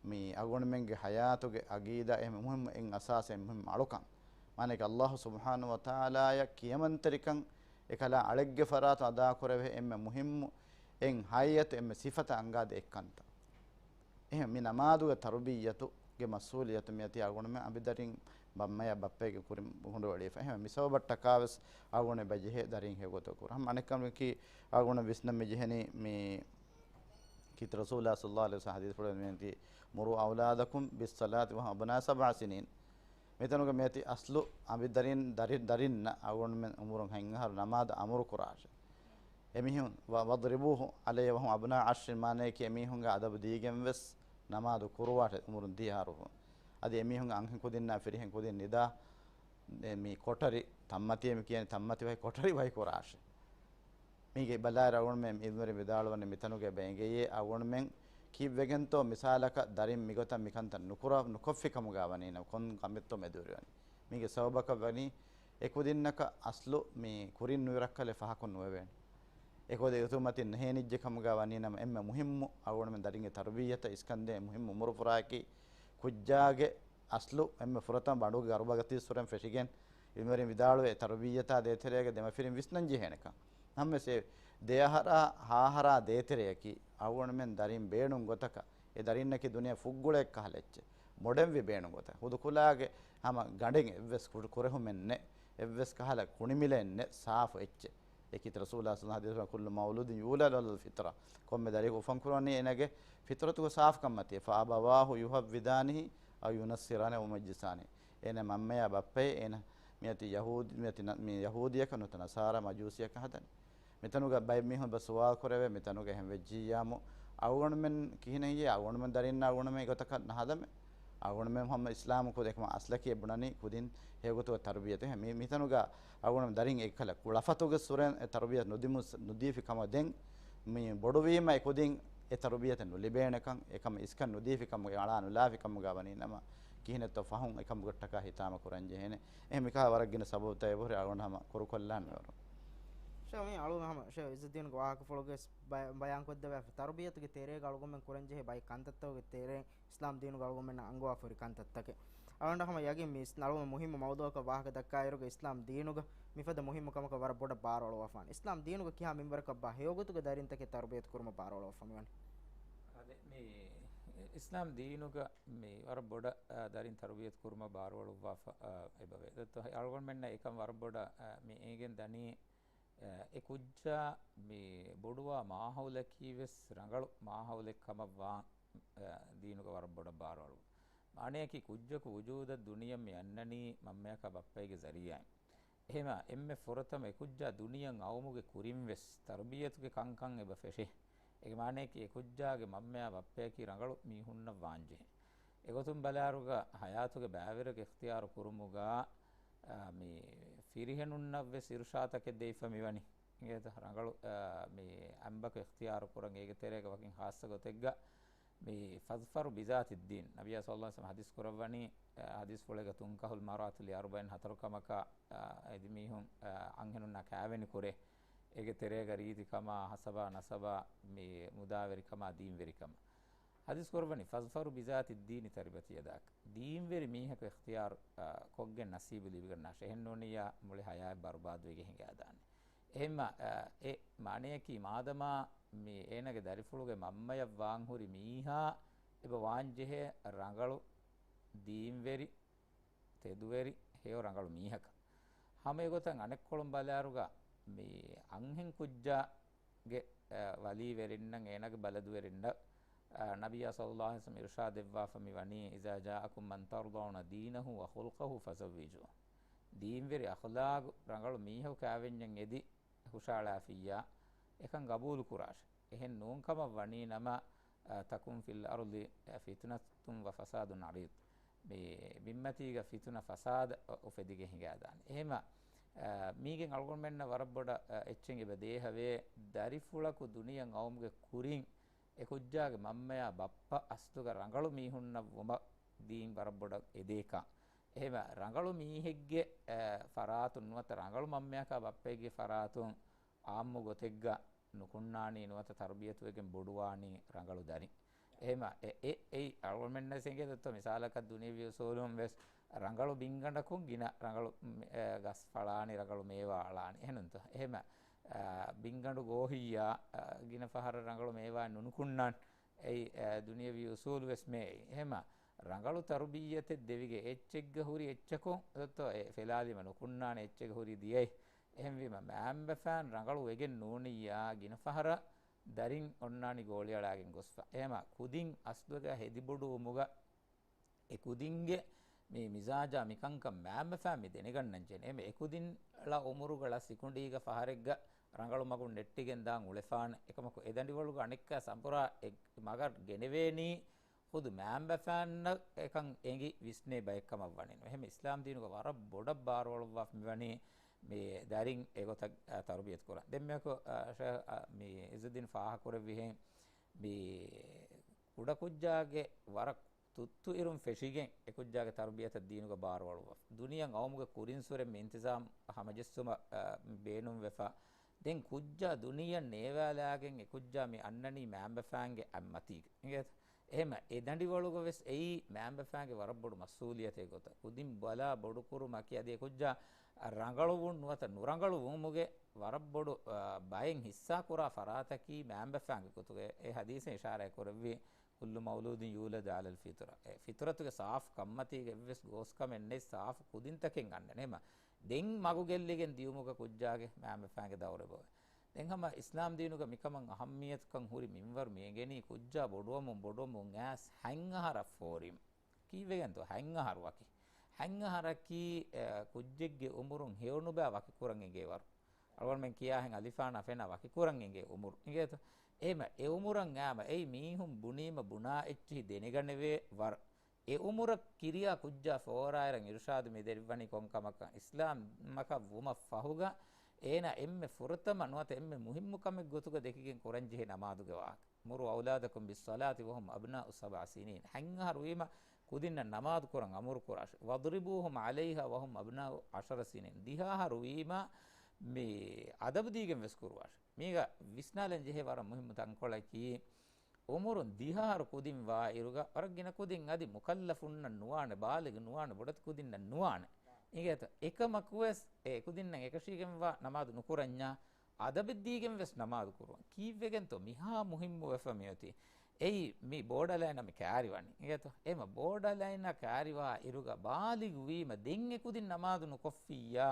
މި އަޅުގަނޑުމެންގެ ހަޔާތުގެ އަގީދާ އެހެން މުހިއްމު އެއް އަސާސް، އެއް މުހިއްމު އަޅުކަން. މާނައަކީ އައްލާހު ސުބްޙާނަހު ވަތަޢާލާއަށް ކިޔަމަންތެރިކަން އެކަލާ އަޅެއްގެ ފަރާތުން އަދާކުރެވޭ އެންމެ މުހިއްމު އެއް ހައިއަތު، އެންމެ ސިފަތައް އަންގާދޭ އެއްކަންތައް. އެހެން މި ނަމާދުގެ ތަރުބިއްޔަތުގެ މަސްއޫލިއްޔަތު މިއޮތީ އަޅުގަނޑުމެން އަނބިދަރިން މަންމަޔާ ބައްޕައެއްގެ ކުރިން ހުނޑުވަޅިވެފަ. އެހެން މި ސަބަބަށްޓަކާވެސް އަޅުގަނޑު ބަޖެހޭ ދަރިން ހެޔޮގޮތަށް ކުރުން. ހަމަ އަނެއްކަމަކީ އަޅުގަނޑު ވިސްނަން މި ޖެހެނީ މި ކީރިތި ރަސޫލާ ޞައްލައްލާހު ޢަލައިހި ވަސައްލަމަ ޙަދީޘްފުޅު މިއޮތީ، "مروا أولادكم بالصلاة وهم أبناء سبع سنين." މިތަނުގަ މިއޮތީ އަސްލު އަނބިދަރިން، ދަރި-، ދަރިންނަށް އަޅުގަނޑުމެން އުމުރުން ހަތް އަހަރު ނަމާދު އަމުރު ކުރާށޭ. އެމީހުން، "و-، واضربوه عليه وهم أبناء عشر" މާނައަކީ އެމީހުންގެ އަދަބު ދީގެން ވެސް ނަމާދު ކުރުވާށޭ އުމުރުން ދިހަ އަހަރު. އަދި އެމީހުންގެ އަންހެން ކުދިންނާ ފިރިހެން ކުދިން ނިދާ، އެ މި ކޮޓަރި ތައްމަތިވެ މި ކިޔަނީ ތައްމަތިވަހި ކޮޓަރި ވަހި ކުރާށޭ. މީގެ ބަލާއިރު އަޅުގަނޑުމެން އިލްމުވެރިން ވިދާޅުވަނީ މިތަނުގައި ބައިނގެޔޭ އަޅުގަނޑުމެން ކީއްވެގެންތޯ މިސާލަކަށް ދަރިން މިގޮތަށް މިކަންތައް ނުކުރާ، ނުކޮށްފި ކަމުގަ ވަނީނަމަ ކޮން ކަމެއްތޯ މެދުވެރިވަނީ. މީގެ ސަބަބަކަށް ވަނީ އެކުދިންނަކަށް އަސްލު މި ކުރިން ނުވި ރައްކަލެއް ފަހަކުން ނުވެވޭނެ. އެކުދިން އެތުމަތިން ނެހޭނިއްޖެ ކަމުގަ ވަނީނަމަ އެންމެ މުހިއްމު އަޅުގަނޑުމެން ދަރިންގެ ތަރުބިއްޔަތަށް އިސްކަންދޭ މުހިއްމު އުމުރުފުރާއަކީ ކުއްޖާގެ އަސްލު އެންމެ ފުރަތަމަ ބަނޑުގެ ގަރުބަގަތީސް ފުރެން ފެށިގެން، އިލްމުވެރިން ވިދާޅުވޭ، ތަރުބިއްޔަތާ ދޭތެރޭގަ ދެމަފިރިން ވިސްނަން ޖެހޭނެކަން. ނަމަވެސް އެ ދެއަހަރާ، ހާހަރާ ދޭތެރެއަކީ އަޅުގަނޑުމެން ދަރިން ބޭނުން ގޮތަކަށް، އެ ދަރިންނަކީ ދުނިޔެ ފުއްގުޅައެއް ކަހަލަ އެއްޗެއް. މޮޑެންވި ބޭނުން ގޮތަށް. ހުދުކުލާގެ ހަމަ ގަނޑެއް އެއްވެސް ކު-، ކުރެހުމެއް ނެތް، އެއްވެސް ކަހަލަ ކުނިމިލެއް ނެތް، ސާފު އެއްޗެއް. އެކީ ރަސޫލާ ޞައްލައްލާހު ޢަލައިހި ވަސައްލަމަ، "كل مولود يولد على الفطرة." ކޮންމެ ދަރިއަކު އުފަން ކުރަނީ އޭނަގެ ފިޠުރަތުގެ ސާފުކަން މަތި. "فأبواه يهودانه أو ينصرانه أو يمجسانه." އޭނަ މަންމަޔާ ބައްޕައޭ، އޭނަ މިއޮތީ ޔަހޫދި-، މިއޮތީ ނަ-، މި ޔަހޫދިޔަކަށް ނުވަތަ ނަޞާރާ މަޖޫސިޔަކަށް ހަދަނީ. މިތަނުގަ ބައެއް މީހުން އެބަ ސުވާލު ކުރެވޭ، މިތަނުގަ އެހެން ވެއްޖިއްޔާމު އަޅުގަނޑުމެން ކިހިނެއް ހެއްޔޭ؟ އަޅުގަނޑުމެން ދަރިންނާ އަޅުގަނޑުމެން އެގޮތަކަށް ނަހަދަމޭ. އަޅުގަނޑުމެން ހަމަ އިސްލާމް ކުދިން އެކަމަ އަސްލަކީ ބުނަނީ ކުދިން ހެޔޮގޮތުގަ ތަރުބިޔަތެއް. މި-، މިތަނުގަ އަޅުގަނޑު ދަރިން އެކަލަ ކުޅަފަތުގެ ސުރެން އެ ތަރުބިޔަތު ނުދިމު-، ނުދީފި ކަމަށް ދެން މި ބޮޑުވީމަ އެ ކުދިން އެ ތަރުބިޔަތެއް ނުލިބޭނެކަން، އެކަމަށް އިސްކަން ނުދީފި ކަމުގެ އަޅާ ނުލާފި ކަމުގަ ވަނީ ނަމަ، ކިހިނެއްތޯ ފަހުން އެކަމުގައްޓަކާ ހިތާމަ ކުރަން ޖެހޭނެ. އެހެން މިކަހަލަ ވަރަށް ގިނަ ސަބަބުތައް އެބަހުރި އަޅުގަނޑު ހަމަ ކުރުކޮށްލާން މިވަރު. ޝޭޚް މި އަޅުގަނޑު ހަމަ ޝޭޚް އިއްޒުއްދީންގެ ވާހަކަފުޅުގެ ބަޔާ-، ބަޔާންކޮށްދެވޭ ތަރުބިޔަތުގެ ތެރޭގަ އަޅުގަނޑުމެން ކުރަން ޖެހޭ ބައެއް ކަންތައްތަކުގެ ތެރޭ އިސްލާމް ދީނުގަ އަޅުގަނޑުމެންނަށް އަންގަވާފަ ހުރި ކަންތައްތަކެއް. އަޅުގަނޑަށް ހަމަ ޔަގީން މި އިސް-، އަޅުގަނޑު މުހިއްމު މައުޟޫޢަކަށް ވާހަކަ ދައްކާއިރުގަ އިސްލާމް ދީނުގަ މިފަދަ މުހިއްމު ކަމަކަށް ވަރަށް ބޮޑަށް ބާރު އަޅުވާފާނެ. އިސްލާމް ދީނުގަ ކިހާ މިންވަރަކަށްބާ ހެޔޮގޮތުގެ ދަރިންތަކެއް ތަރުބިޔަތު ކުރުމަށް ބާރު އަޅުވާފަ މިވަނީ؟ އާދެ، މި އިސްލާމް ދީނުގަ މި ވަރަށް ބޮޑަށް، އާ، ދަރިން ތަރުބިޔަތު ކުރުމަށް ބާރު އަޅުއްވާފަ، އާ، އެބަވޭ. ދެއްތޯ، އަޅުގަނޑުމެންނަށް އެކަން ވަރަށް ބޮޑަށް، އާ، މި އެނގެން ދަނީ، އެ ކުއްޖާ މި ބޮޑުވާ މާހައުލަކީ ވެސް ރަނގަޅު މާހައުލެއް ކަމަށް ވާން، އެ، ދީނުގަ ވަރަށް ބޮޑަށް ބާރުއަޅު. މާނަޔަކީ ކުއްޖަކު ވުޖޫދަށް ދުނިޔެއަށް މި އަންނަނީ މަންމަޔަކާ ބައްޕައިގެ ޒަރީޢާއިން. އެހެމަ އެންމެ ފުރަތަމަ އެ ކުއްޖާ ދުނިޔެއަށް އައުމުގެ ކުރިން ވެސް ތަރުބިޔަތުގެ ކަންކަން އެބަ ފެށޭ. އޭގެ މާނަޔަކީ އެ ކުއްޖާގެ މަންމަޔާ ބައްޕަޔަކީ ރަނގަޅު މީހުންނަށް ވާންޖެހޭ. އެގޮތުން ބަލާއިރުގަ ހަޔާތުގެ ބައިވެރިޔަކު އިޚްތިޔާރު ކުރުމުގަ، އާ، މި ފިރިހެނުންނަށް ވެސް އިރުޝާދަކެއް ދެވިފަ މިވަނީ. އިނގޭތަ؟ ރަނގަޅު، އާ، މި އަނބަކު އިޚްތިޔާރު ކުރަން އޭގެ ތެރޭގަ ވަކިން ޚާއްޞަ ގޮތެއްގަ މި فاظفر بذات الدين. ނަބިއްޔާ ޞައްލައްލާހު ޢަލައިހި ވަސައްލަމަ ޙަދީޘް ކުރައްވަނީ، އާ، ޙަދީޘްފުޅެއްގަ تنكح المرأة لأربع، ހަތަރު ކަމަކަށް، އާ، އެދިމީހުން، އާ، އަންހެނުންނާ ކާވެނި ކުރޭ. އޭގެ ތެރޭގަ ރީތިކަމާ، ހަސަބާ، ނަސަބާ، މި މުދާވެރިކަމާ، ދީންވެރިކަމާ. ޙަދީޘް ކުރައްވަނީ، فاظفر بذات الدين تربت يداك. ދީންވެރި މީހަކު އިޚްތިޔާރު، އާ، ކޮށްގެން ނަސީބު ލިބިގަންނާށޭ. އެހެން ނޫނިއްޔާ މުޅި ހަޔާތް ބަރުބާދުވެގެން ހިނގާދާނެ. އެހެންމަ، އާ، އެ މާނަޔަކީ މާދަމާ މި އޭނަގެ ދަރިފުޅުގެ މަންމަޔަށް ވާންހުރި މީހާ އެބަ ވާންޖެހޭ ރަނގަޅު ދީންވެރި، ތެދުވެރި، ހެޔޮ ރަނގަޅު މީހަކަށް. ހަމަ އެގޮތަށް އަނެއްކޮޅުން ބަލާއިރުގަ މި އަންހެން ކުއްޖާގެ، އަ، ވަލީވެރިންނަށް އޭނަގެ ބަލަދުވެރިންނަށް، އަ، ނަބިއްޔާ ޞައްލައްލާހު ޢަލައިހި ވަސައްލަމަ އިރުޝާދެއްވާފަ މި ވަނީ، إذا جاءكم من ترضون دينه وخلقه فزوجوه. ދީންވެރި އަޚްލާގު ރަނގަޅު މީހަކު ކާވެންޏަށް އެދި، ހުށައަޅާފިއްޔާ، އެކަން ގަބޫލު ކުރާށެ. އެހެން ނޫން ކަމަށް ވަނީ ނަމަ، އަ، تكن في الأرض فتنة وفساد عريض. މި ބިންމަތީގަ ފިތުނަ ފަސާދަ އު-، އުފެދިގެން ހިނގާދާނެ. އެހެމަ، އަ، މީގެން އަޅުގަނޑުމެންނަށް ވަރަށް ބޮޑަށް، އަ، އެއްޗެއް އެބަ ދޭހަވޭ، ދަރިފުޅަކު ދުނިޔެއަށް އައުމުގެ ކުރިން އެ ކުއްޖާގެ މަންމަޔާ ބައްޕަ އަސްލުގަ ރަނގަޅު މީހުންނަށް ވުމަށް ދީން ވަރަށް ބޮޑަށް އެދޭކަން. އެހެމަ ރަނގަޅު މީހެއްގެ، އަ، ފަރާތުން ނުވަތަ ރަނގަޅު މަންމަޔަކާ ބައްޕައެއްގެ ފަރާތުން އާއްމު ގޮތެއްގަ ނުކުންނާނީ ނުވަތަ ތަރުބިޔަތުވެގެން ބޮޑުވާނީ ރަނގަޅު ދަރިން. އެހެމަ އެ، އެ، އެއީ އަޅުގަނޑުމެންނަށް އެނގޭ ދޮއްތޯ، މިސާލަކަށް ދުނިޔެވީ އުސޫލުން ވެސް ރަނގަޅު ބިންގަނޑަކުން ގިނަ ރަނގަޅު، މެ-، އެ، ގަސް ފަޅާނީ، ރަނގަޅު މޭވާ އަޅާނީ. އެހެނުންތޯ؟ އެހެމަ، އަ، ބިންގަނޑު ގޯހިއްޔާ، އަ، ގިނަ ފަހަރަށް ރަނގަޅު މޭވާ ނުނުކުންނާން. އެއީ، އެ، ދުނިޔެވީ އުސޫލު ވެސް މޭ. އެހެމަ، ރަނގަޅު ތަރުބިއްޔަތެއް ދެވިގެ އެއްޗެއްގަ ހުރި އެއްޗަކުން ދޮއްތޯ އެ ފެލާލީމަ ނުކުންނާނެ އެއްޗެއްގަ ހުރި ދިޔައެއް. އެހެންވީމަ، މައިންބަފައިން ރަނގަޅު ވެގެން ނޫނިއްޔާ ގިނަ ފަހަރަށް ދަރިން އޮންނާނީ ގޯޅިއަޅާގެން ގޮސްފަ. އެހެމަ، ކުދިން އަސްލުގަ ހެދިބޮޑުވުމުގަ އެ ކުދިންގެ މި މިޒާޖާ މިކަންކަން މައިންބަފައިން މި ދެނެގަންނަންޖެހޭނެ. އެހެމަ، އެ ކުދިން ޅަ އުމުރުގަ ޅަ ސިކުނޑީގަ ފަހަރެއްގަ ރަނގަޅު މަގުން ނެއްޓިގެން ދާން އުޅެފާނެ. އެކަމަކު އެ ދަނޑިވަޅުގަ އަނެއްކާ ސަބުރާ އެ މަގަށް ގެނެވޭނީ ޚުދު މައިންބަފައިންނަށް އެކަން އެނގި ވިސްނޭ ބައެއް ކަމަށް ވަނީ. އެހެން އިސްލާމް ދީނުގަ ވަރަށް ބޮޑަށް ބާރުއަޅުއްވާފަ މިވަނީ މި ދަރިން އެގޮތަށް، އަ، ތަރުބިޔަތު ކުރަން. ދެން މިއަކު، އަ، ޝޭޚް، އަ، މި އިޒުއްދީން ފާހަގަކުރެއްވިހެން މި ކުޑަކުއްޖާގެ ވަރަށް ތުއްތު އިރުން ފެށިގެން އެކުއްޖާގެ ތަރުބިޔަތަށް ދީނުގަ ބާރުއަޅުއްވާފަ. ދުނިޔެ ގައުމުގެ ކުރިން ސުރެން މި އިންތިޒާމް ހަމަޖެއްސުމަށް، އަ، ބޭނުންވެފަ. ދެން ކުއްޖާ ދުނިޔެއަށް ނޭވާލާގެން އެކުއްޖާ މި އަންނަނީ މައިންބަފައިންގެ އަތްމަތީގަ. އިނގޭތަ؟ އެހެމަ އެ ދަނޑިވަޅުގަ ވެސް އެއީ މައިންބަފައިންގެ ވަރަށް ބޮޑު މަސްއޫލިއްޔަތެއް ގޮތަށް. ކުދިން ބަލާ ބޮޑުކުރުމަކީ އަދި އެކުއްޖާ ރަނގަޅުވުން ނުވަތަ ނުރަނގަޅުވުމުގެ ވަރަށް ބޮޑު، އަ، ބައެއް ހިއްސާކުރާ ފަރާތަކީ މައިންބަފައިންގެ ގޮތުގައި. އެ ޙަދީޘެއް އިޝާރާތް ކުރެއްވި، "كل مولود يولد على الفطرة." އެ ފިޠުރަތުގެ ސާފު ކަންމަތީގެ އެއްވެސް ގޯސްކަމެއް ނެތް، ސާފު ކުދިންތަކެއް އަންނަން. އެހެމަ ދެން މަގު ގެއްލިގެން ދިޔުމުގަ ކުއްޖާގެ މައިންބަފައިންގެ ދައުރެއް ބޮވޭ. ދެން ހަމަ އިސްލާމް ދީނުގަ މިކަމަށް އަހައްމިއްޔަތުކަން ހުރި މިންވަރު މި އެނގެނީ ކުއްޖާ ބޮޑުވަމުން ބޮޑުވަމުން އައިސް ހަތް އަހަރަށް ފޯރިން. ކީއްވެގެންތޯ؟ ހަތް އަހަރު ވަކި. ހަތް އަހަރަކީ، އެ، ކުއްޖެއްގެ އުމުރުން ހެޔޮނުބައި ވަކިކުރަން އެނގޭ ވަރު. އަޅުގަނޑުމެން ކިޔާހެން އަލިފާނާ ފެނާ ވަކިކުރަން އެނގޭ އުމުރު. އިނގޭތޯ؟ އެހެމަ އެ އުމުރަށް އައިމަ އެއީ މީހުން ބުނީމަ ބުނާ އެއްޗިހި ދެނެގަނެވޭ ވަރު. އެ އުމުރަށް ކިރިޔާ ކުއްޖާ ފޯރާއިރަށް އިރުޝާދު މި ދެރިވަނީ ކޮން ކަމަކަށް؟ އިސްލާމްއަކަށް ވުމަށް ފަހުގަ އޭނާ އެންމެ ފުރަތަމަ ނުވަތަ އެންމެ މުހިއްމު ކަމެއް ގޮތުގަ ދެކިގެން ކުރަންޖެހޭ ނަމާދުގެ ވާހަކަ. "مروا أولادكم بالصلاة وهم أبناء سبع سنين." ހަތް އަހަރު ވީމަ ކުދިންނަށް ނަމާދު ކުރަން އަމުރު ކުރާށި. "واضربوهم عليها وهم أبناء عشر سنين." ދިހަ އަހަރު ވީމަ މި އަދަބު ދީގެން ވެސް ކުރުވާށި. މީގަ ވިސްނާލަން ޖެހޭ ވަރަށް މުހިއްމު ތަންކޮޅަކީ، އުމުރުން ދިހަ އަހަރު ކުދިން ވާ އިރުގަ ވަރަށް ގިނަ ކުދިން އަދި މުކައްލަފުންނަށް ނުވާނެ، ބާލިޣު ނުވާނެ، ބޮޑެތި ކުދިންނަށް ނުވާނެ. އިނގޭތަ؟ އެކަމަކުވެސް އެ ކުދިންނަށް އެކަށީގެންވާ ނަމާދު ނުކުރަންޏާ، އަދަބެއް ދީގެން ވެސް ނަމާދު ކުރުވަން. ކީއްވެގެންތޯ މިހާ މުހިއްމު ވެފަ މިއޮތީ؟ އެއީ މި ބޯޑަލައިނަށް މި ކާރިވަނީ. އިނގޭތޯ؟ އެމަ ބޯޑަލައިނަށް ކާރިވާ އިރުގަ ބާލިޣު ވީމަ ދެން އެ ކުދިން ނަމާދު ނުކޮށްފިއްޔާ،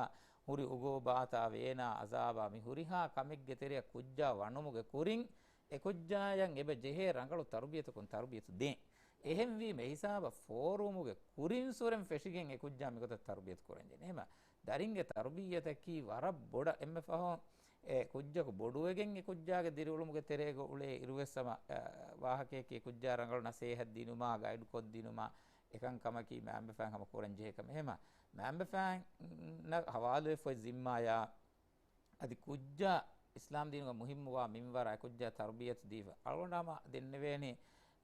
ހުރި އުގޫބާތާ ވޭނާ އަޒާބާ މި ހުރިހާ ކަމެއްގެ ތެރެއަށް ކުއްޖާ ވަނުމުގެ ކުރިން، އެ ކުއްޖާޔަށް އެބަ ޖެހޭ ރަނގަޅު ތަރުބިޔަތަކުން ތަރުބިޔަތު ދޭން. އެހެންވީމަ އެހިސާބަށް ފޯރުވުމުގެ ކުރިން ސުރެން ފެށިގެން އެ ކުއްޖާ މިގޮތަށް ތަރުބިޔަތު ކުރަންޖެހޭ. އެހެމަ ދަރިންގެ ތަރުބިއްޔަތަކީ ވަރަށް ބޮޑަށް އެންމެ ފަހުން އެ ކުއްޖަކު ބޮޑުވެގެން އެ ކުއްޖާގެ ދިރިއުޅުމުގެ ތެރޭގަ އުޅޭ އިރުވެސް ހަމަ، އަ، ވާހަކަޔަކީ އެ ކުއްޖާ ރަނގަޅު ނަސޭހަތް ދިނުމާ، ގައިޑް ކޮށްދިނުމާ، އެކަން ކަމަކީ މައިންބަފައިން ހަމަ ކުރަން ޖެހޭ ކަމެއް. އެހެމަ މައިންބަފައިންނަށް ހަވާލުވެފައި ޒިންމާޔާ އަދި ކުއްޖާ އިސްލާމް ދީނުގަ މުހިއްމުވާ މިންވަރާ އެ ކުއްޖާ ތަރުބިޔަތު ދީފަ. އަޅުގަނޑު ހަމަ ދެންނެވޭނީ،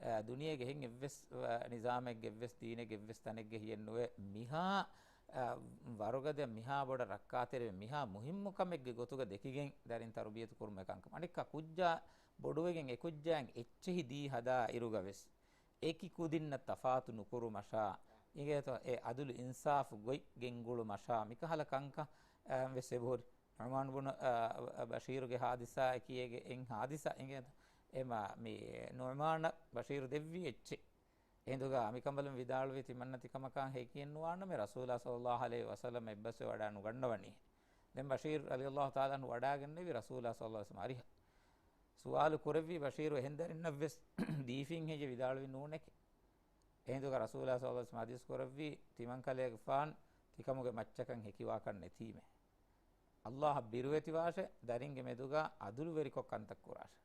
އަ، ދުނިޔޭގެ އެހެން އެއްވެސް، އަ، ނިޒާމެއްގެ އެއްވެސް ދީނެއްގެ އެއްވެސް ތަނެއްގެ ހިޔެއް ނުވޭ މިހާ، އަ، ވަރުގަދަ މިހާ ބޮޑަށް ރައްކާތެރިވެ މިހާ މުހިއްމު ކަމެއްގެ ގޮތުގަ ދެކިގެން ދަރިން ތަރުބިޔަތު ކުރުމެއް ކަންކަމަށް. އަނެއްކާ ކުއްޖާ ބޮޑުވެގެން އެ ކުއްޖާއަށް އެއްޗެހި ދީ ހަދާ އިރުގަ ވެސް އެކި ކުދިންނަށް ތަފާތު ނުކުރުމަށާ، އިނގޭތޯ، އެ އަދުލު އިންސާފު ގޮތް ގެންގުޅުމަށާ، މިކަހަލަ ކަންކަން، އަ، ވެސް އެބަހުރި. ނުޢުމާން ބުނު، އަ، އަ، ބަޝީރުގެ ހާދިސާއަކީ އޭގެ އެއް ހާދިސާ އިނގޭތޯ. އެމަ މި ނުޢުމާނަށް ބަޝީރު ދެއްވި އެއްޗެއް. އެހިނދުގަ އަނބިކަނބަލުން ވިދާޅުވީ ތިމަންނަ ތިކަމަކާ ހެކިއެއް ނުވާނަމޭ، ރަސޫލާ ޞައްލައްލާހު ޢަލައިހި ވަސައްލަމަ އެއްބަސްވެ ވަޑާ ނުގަންނަވަނީ. ދެން ބަޝީރު ރަޟިޔައްލާހު ތަޢާލާ ޢަންހު ވަޑާގެންނެވި ރަސޫލާ ޞައްލައްލާހު ޢަލައިހި ވަސައްލަމަ އަރިހަށް. ސުވާލު ކުރެއްވީ ބަޝީރު އެހެން ދަރިންނަށް ވެސް ދީފިން ހެއްޔޭ؟ ވިދާޅުވީ ނޫނެކޭ. އެހިނދުގަ ރަސޫލާ ޞައްލައްލާހު ޢަލައިހި ވަސައްލަމަ ޙަދީޘް ކުރެއްވީ، ތިމަންކަލޭގެފާން ތިކަމުގެ މައްޗަކަށް ހެކިވާކަށް ނެތީމޭ. ﷲ އަށް ބިރުވެތިވާށޭ، ދަރިންގެ މެދުގަ ޢަދުލުވެރިކޮށް ކަންތައް ކުރާށޭ.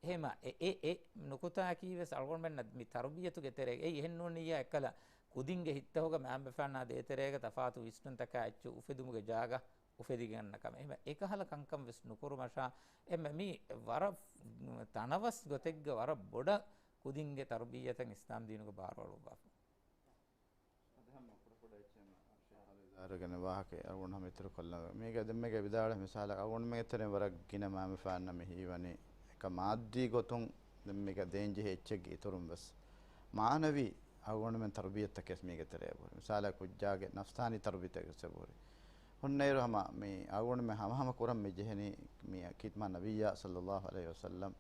އެހެމަ އެ، އެ، އެ ނުކުތާއަކީ ވެސް އަޅުގަނޑުމެންނަށް މި ތަރުބިޔަތުގެ ތެރޭގަ އެއީ އެހެން ނޫނިއްޔާ އެއްކަލަ ކުދިންގެ ހިތްތަހުގަ މައިންބަފައިންނާ ދޭތެރޭގަ ތަފާތު ވިސްނުންތަކާ އެއްޗެއް އުފެދުމުގެ ޖާގަ އުފެދިގަންނަ ކަމެއް. އެހެމަ އެކަހަލަ ކަންކަން ވެސް ނުކުރުމަށާ، އެހެމަ މި ވަރަށް ތަނަވަސް ގޮތެއްގަ ވަރަށް ބޮޑަށް ކުދިންގެ ތަރުބިއްޔަތަށް އިސްލާމް ދީނުގަ ބާރުއަޅުއްވާފަ. އަރުގެން ވާހަކަ އަޅުގަނޑު ހަމަ އިތުރު ކޮށްލަން. މީގަ ދެންމެގެ ވިދާޅު މިސާލަށް އަޅުގަނޑުމެންގެ ތެރެއިން ވަރަށް ގިނަ މާމިފާންނަމެ ހީވަނީ އެކަ މާއްދީ ގޮތުން ދެންމެގަ ދޭންޖެހޭ އެއްޗެއްގެ އިތުރުން ވެސް މާނަވީ އަޅުގަނޑުމެން ތަރުބިޔަތްތަކެސް މީގެ ތެރޭ ބުރި. މިސާލަށް ކުއްޖާގެ ނަފްސާނީ ތަރުބިޔަތަކެސް ބުރި. ހުންނައިރު ހަމަ މި އަޅުގަނޑުމެން ހަމަހަމަ ކުރަން މި ޖެހެނީ މި ކީތްމާ ނަބިއްޔާ ޞައްލައްލާހު ޢަލައިހި ވަސައްލަމް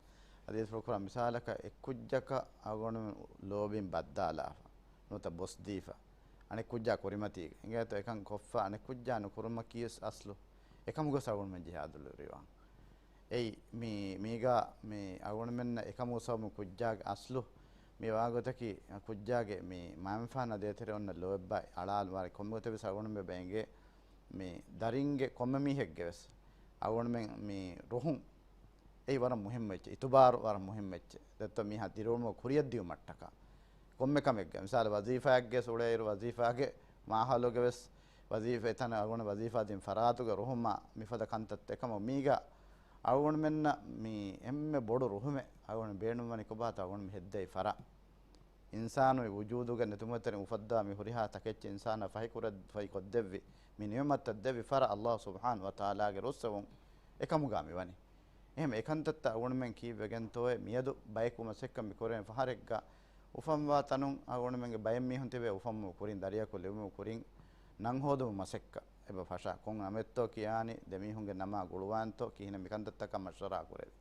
އަދި ފުރުކުރާ މިސާލަކަށް އެއްކުއްޖަކަށް އަޅުގަނޑުމެން ލޯބިން ބައްދާލާފަ ނުވަތަ ބޮސްދީފަ. އަނެއް ކުއްޖާ ކުރިމަތީގަ އިނގޭތޯ އެކަން ކޮށްފަ އަނެއް ކުއްޖާ ނުކުރުމަކީވެސް އަސްލު އެކަމުގަ ސަބަބުން މެން ޖިހާދު ލުރިވާން. އެއީ މި، މީގަ މި އަޅުގަނޑުމެންނަށް އެކަމުގަ ސަބަބުން ކުއްޖާގެ އަސްލު މި ވާގޮތަކީ ކުއްޖާގެ މި މައިންފާނަށް ދޭތެރެ އޮންނަ ލޯތްބާ އަޅާލު ވާރި ކޮންމެ ގޮތެއް ވެސް އަޅުގަނޑުމެން ބޭނގޭ މި ދަރިންގެ ކޮންމެ މީހެއްގެ ވެސް އަޅުގަނޑުމެން މި ރުހުން އެއީ ވަރަށް މުހިއްމު އެއްޗެއް، އިތުބާރު ވަރަށް މުހިއްމު އެއްޗެއް. ދެއްތޯ މީހާ ދިރިއުޅުމުގެ ކުރިއަށް ދިއުމަށްޓަކާ. ކޮންމެ ކަމެއްގަ، މިސާލު ވަޒީފާއެއްގެ އުޅޭއިރު ވަޒީފާގެ މާހައުލުގެ ވެސް، ވަޒީފާ އެތަނަށް އަޅުގަނޑު ވަޒީފާ ދިން ފަރާތުގެ ރުހުމާ މިފަދަ ކަންތައްތައް އެކަމަށް މީގަ އަޅުގަނޑުމެންނަށް މި އެންމެ ބޮޑު ރުހުމެއް އަޅުގަނޑު ބޭނުންވަނީ ކޮބާތޯ އަޅުގަނޑު މި ހެއްދައި ފަރާ. އިންސާނު ވުޖޫދުގަ ނެތުމުގެ ތެރެއިން އުފައްދާ މި ހުރިހާ ތަކެއްޗެއް އިންސާނާ ފަހިކުރެ، ފަހި ކޮށްދެއްވި، މި ނިޢުމަތްތައް ދެއްވި ފަރާ ﷲ ސުބްޙާނަހޫ ވަތަޢާލާގެ ރުއްސެވުން އެކަމުގަ މި ވަނީ. އެހެން އެކަންތައްތައް އަޅުގަނޑުމެން ކީއްވެގެންތޯއޭ މިއަދު ބަޔަކު މަސައްކަތް މި ކުރެވޭނެ ފަހަރެއްގަ އުފަންވާ ތަނުން އަޅުގަނޑުމެންގެ ބައެއް މީހުން ތިބޭ އުފަންވުމުގެ ކުރިން ދަރިޔަކު ލިބުމުގެ ކުރިން ނަން ހޯދުމުގެ މަސައްކަތް. އެބަ ފަށާ ކޮން ނަމެއްތޯ ކިޔާނީ ދެމީހުންގެ ނަމާ ގުޅުވާންތޯ ކިހިނެއް މިކަންތައްތަކަށް މަޝްވަރާ ކުރެވި.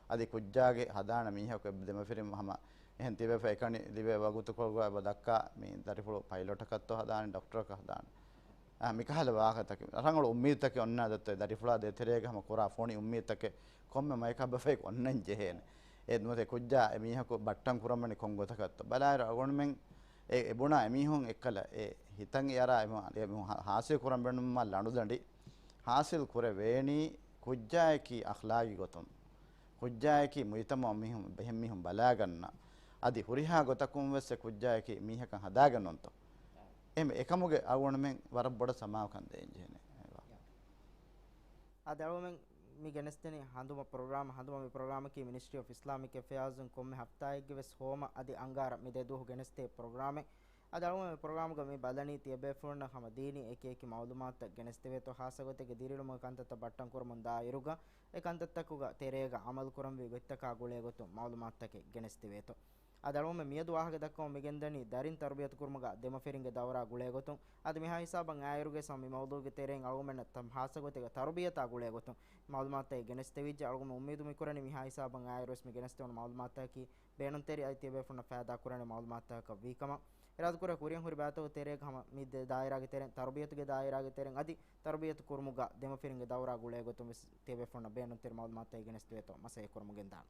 އަދި ކުއްޖާގެ ހަދާނެ މީހަކު އެ ދެމަފިރިން ހަމަ އެހެން ތިބޭފަ އެކަނި ލިބޭ ވަގުތުކޮޅުގަ އެބަ ދައްކާ މި ދަރިފުޅު ޕައިލޮޓަކަށްތޯ ހަދާނެ ޑޮކްޓަރަކަށް ހަދާނެ. އާ، މިކަހަލަ ވާހަކަތަކެއް ރަނގަޅު އުއްމީދުތަކެއް އޮންނާ ދައްތޯ ދަރިފުޅާ ދޭތެރޭގަ ހަމަ ކުރާ ފޮނި އުއްމީދުތަކެއް ކޮންމެ މަޔަކަށް އެބަފައި އޮންނަން ޖެހޭނެ. އެ ނުވަތަ ކުއްޖާ އެ މީހަކު ބައްޓަން ކުރަންވަނީ ކޮން ގޮތަކަށްތޯ ބަލާއިރު އަޅުގަނޑުމެން އެ، އެ ބުނާ އެމީހުން އެއްކަލަ އެ ހިތަށް އެއަރާ އެ މީހުން، އެ މީހުން ހާ-، ހާސިލް ކުރަން ބޭނުންވާ ލަނޑުދަނޑި ހާސިލް ކުރެވޭނީ ކުއްޖާއަކީ އަޚްލާގީ ގޮތުން، ކުއްޖާއަކީ މުޖްތަމަޢު މީހުން، ބެހެން މީހުން ބަލާގަންނަ، އަދި ހުރިހާ ގޮތަކުން ވެސް އެ ކުއްޖާއަކީ މީހަކަށް ހަދާގެން ނޫންތޯ؟ އެހެން އެކަމުގެ އަޅުގަނޑުމެން ވަރަށް ބޮޑަށް ސަމާލުކަން ދޭން ޖެހޭނެ. އަދި އަޅުގަނޑުމެން މި ގެނެސްދެނީ ހަނދުމަ ޕްރޮގްރާމް. ހަނދުމަ މި ޕްރޮގްރާމަކީ މިނިސްޓްރީ އޮފް އިސްލާމިކް އެފެއާޒުން ކޮންމެ ހަފްތާއެއްގެ ވެސް ހޯމަ އަދި އަންގާރަ މި ދެ ދުވަހު ގެނެސްދޭ ޕްރޮގްރާމެއް. އަދި އަޅުގަނޑު މި ޕްރޮގްރާމުގަ މި ބަލަނީ ތިޔަބޭފުޅުންނަށް ހަމަ ދީނީ އެކި އެކި މައުލޫމާތުތައް ގެނެސްދެވޭތޯ، ޚާއްޞަ ގޮތެއްގެ ދިރިއުޅުމުގެ ކަންތައްތައް ބައްޓަން ކުރަމުން ދާއިރުގަ އެ ކަންތައްތަކުގަ ތެރޭގަ އަމަލު ކުރަންވީ ގޮތްތަކާ ގުޅޭ ގޮތުން މައުލޫމާތުތަކެއް ގެނެސްދެވޭތޯ. އަދި އަޅުގަނޑުމެން މިއަދު ވާހަކަ ދައްކަމުން މިގެންދަނީ ދަރިން ތަރުބިޔަތު ކުރުމުގަ ދެމަފިރިންގެ ދައުރާ ގުޅޭ ގޮތުން. އަދި މިހާ ހިސާބަށް އާއިރުގެ ސަމި މައުޟޫގެ ތެރެއިން އަޅުގަނޑުމެންނަށް ތަ-، ޚާއްޞަ ގޮތެއްގަ ތަރުބިޔަތާ ގުޅޭ ގޮތުން މައުލޫމާތުތައް ގެނެސްދެވިއްޖެ. އަޅުގަނޑު އުއްމީދު މި ކުރަނީ މިހާ ހިސާބަށް އާއިރުވެސް މި ގެނެސްދެވުނު މައުލޫމާތުތަކީ ބޭނުންތެރި އަދި ތިޔަބޭފުޅުންނަށް ފައިދާ ކުރާނެ މައުލޫމާތުތަކަށް ވީކަމަށް އިރާދަކުރޭ. ކުރިއަށް ހުރި ބައިތަކުގެ ތެރޭގަ ހަމަ މި ދެ ދާއިރާގެ ތެރެއިން ތަރުބިޔަތުގެ ދާއިރާގެ ތެރެއިން އަދި ތަރުބިޔަތު ކުރުމުގަ ދެމަފިރިންގެ ދައުރާ ގުޅޭ ގޮތުން ވެސް ތިޔަބޭފުޅުންނަށް ބޭނުންތެރި މައުލޫމާތުތައް ގެނެސްދެވޭތޯ މަސައްކަތް ކުރަމުން ގެންދާނެ.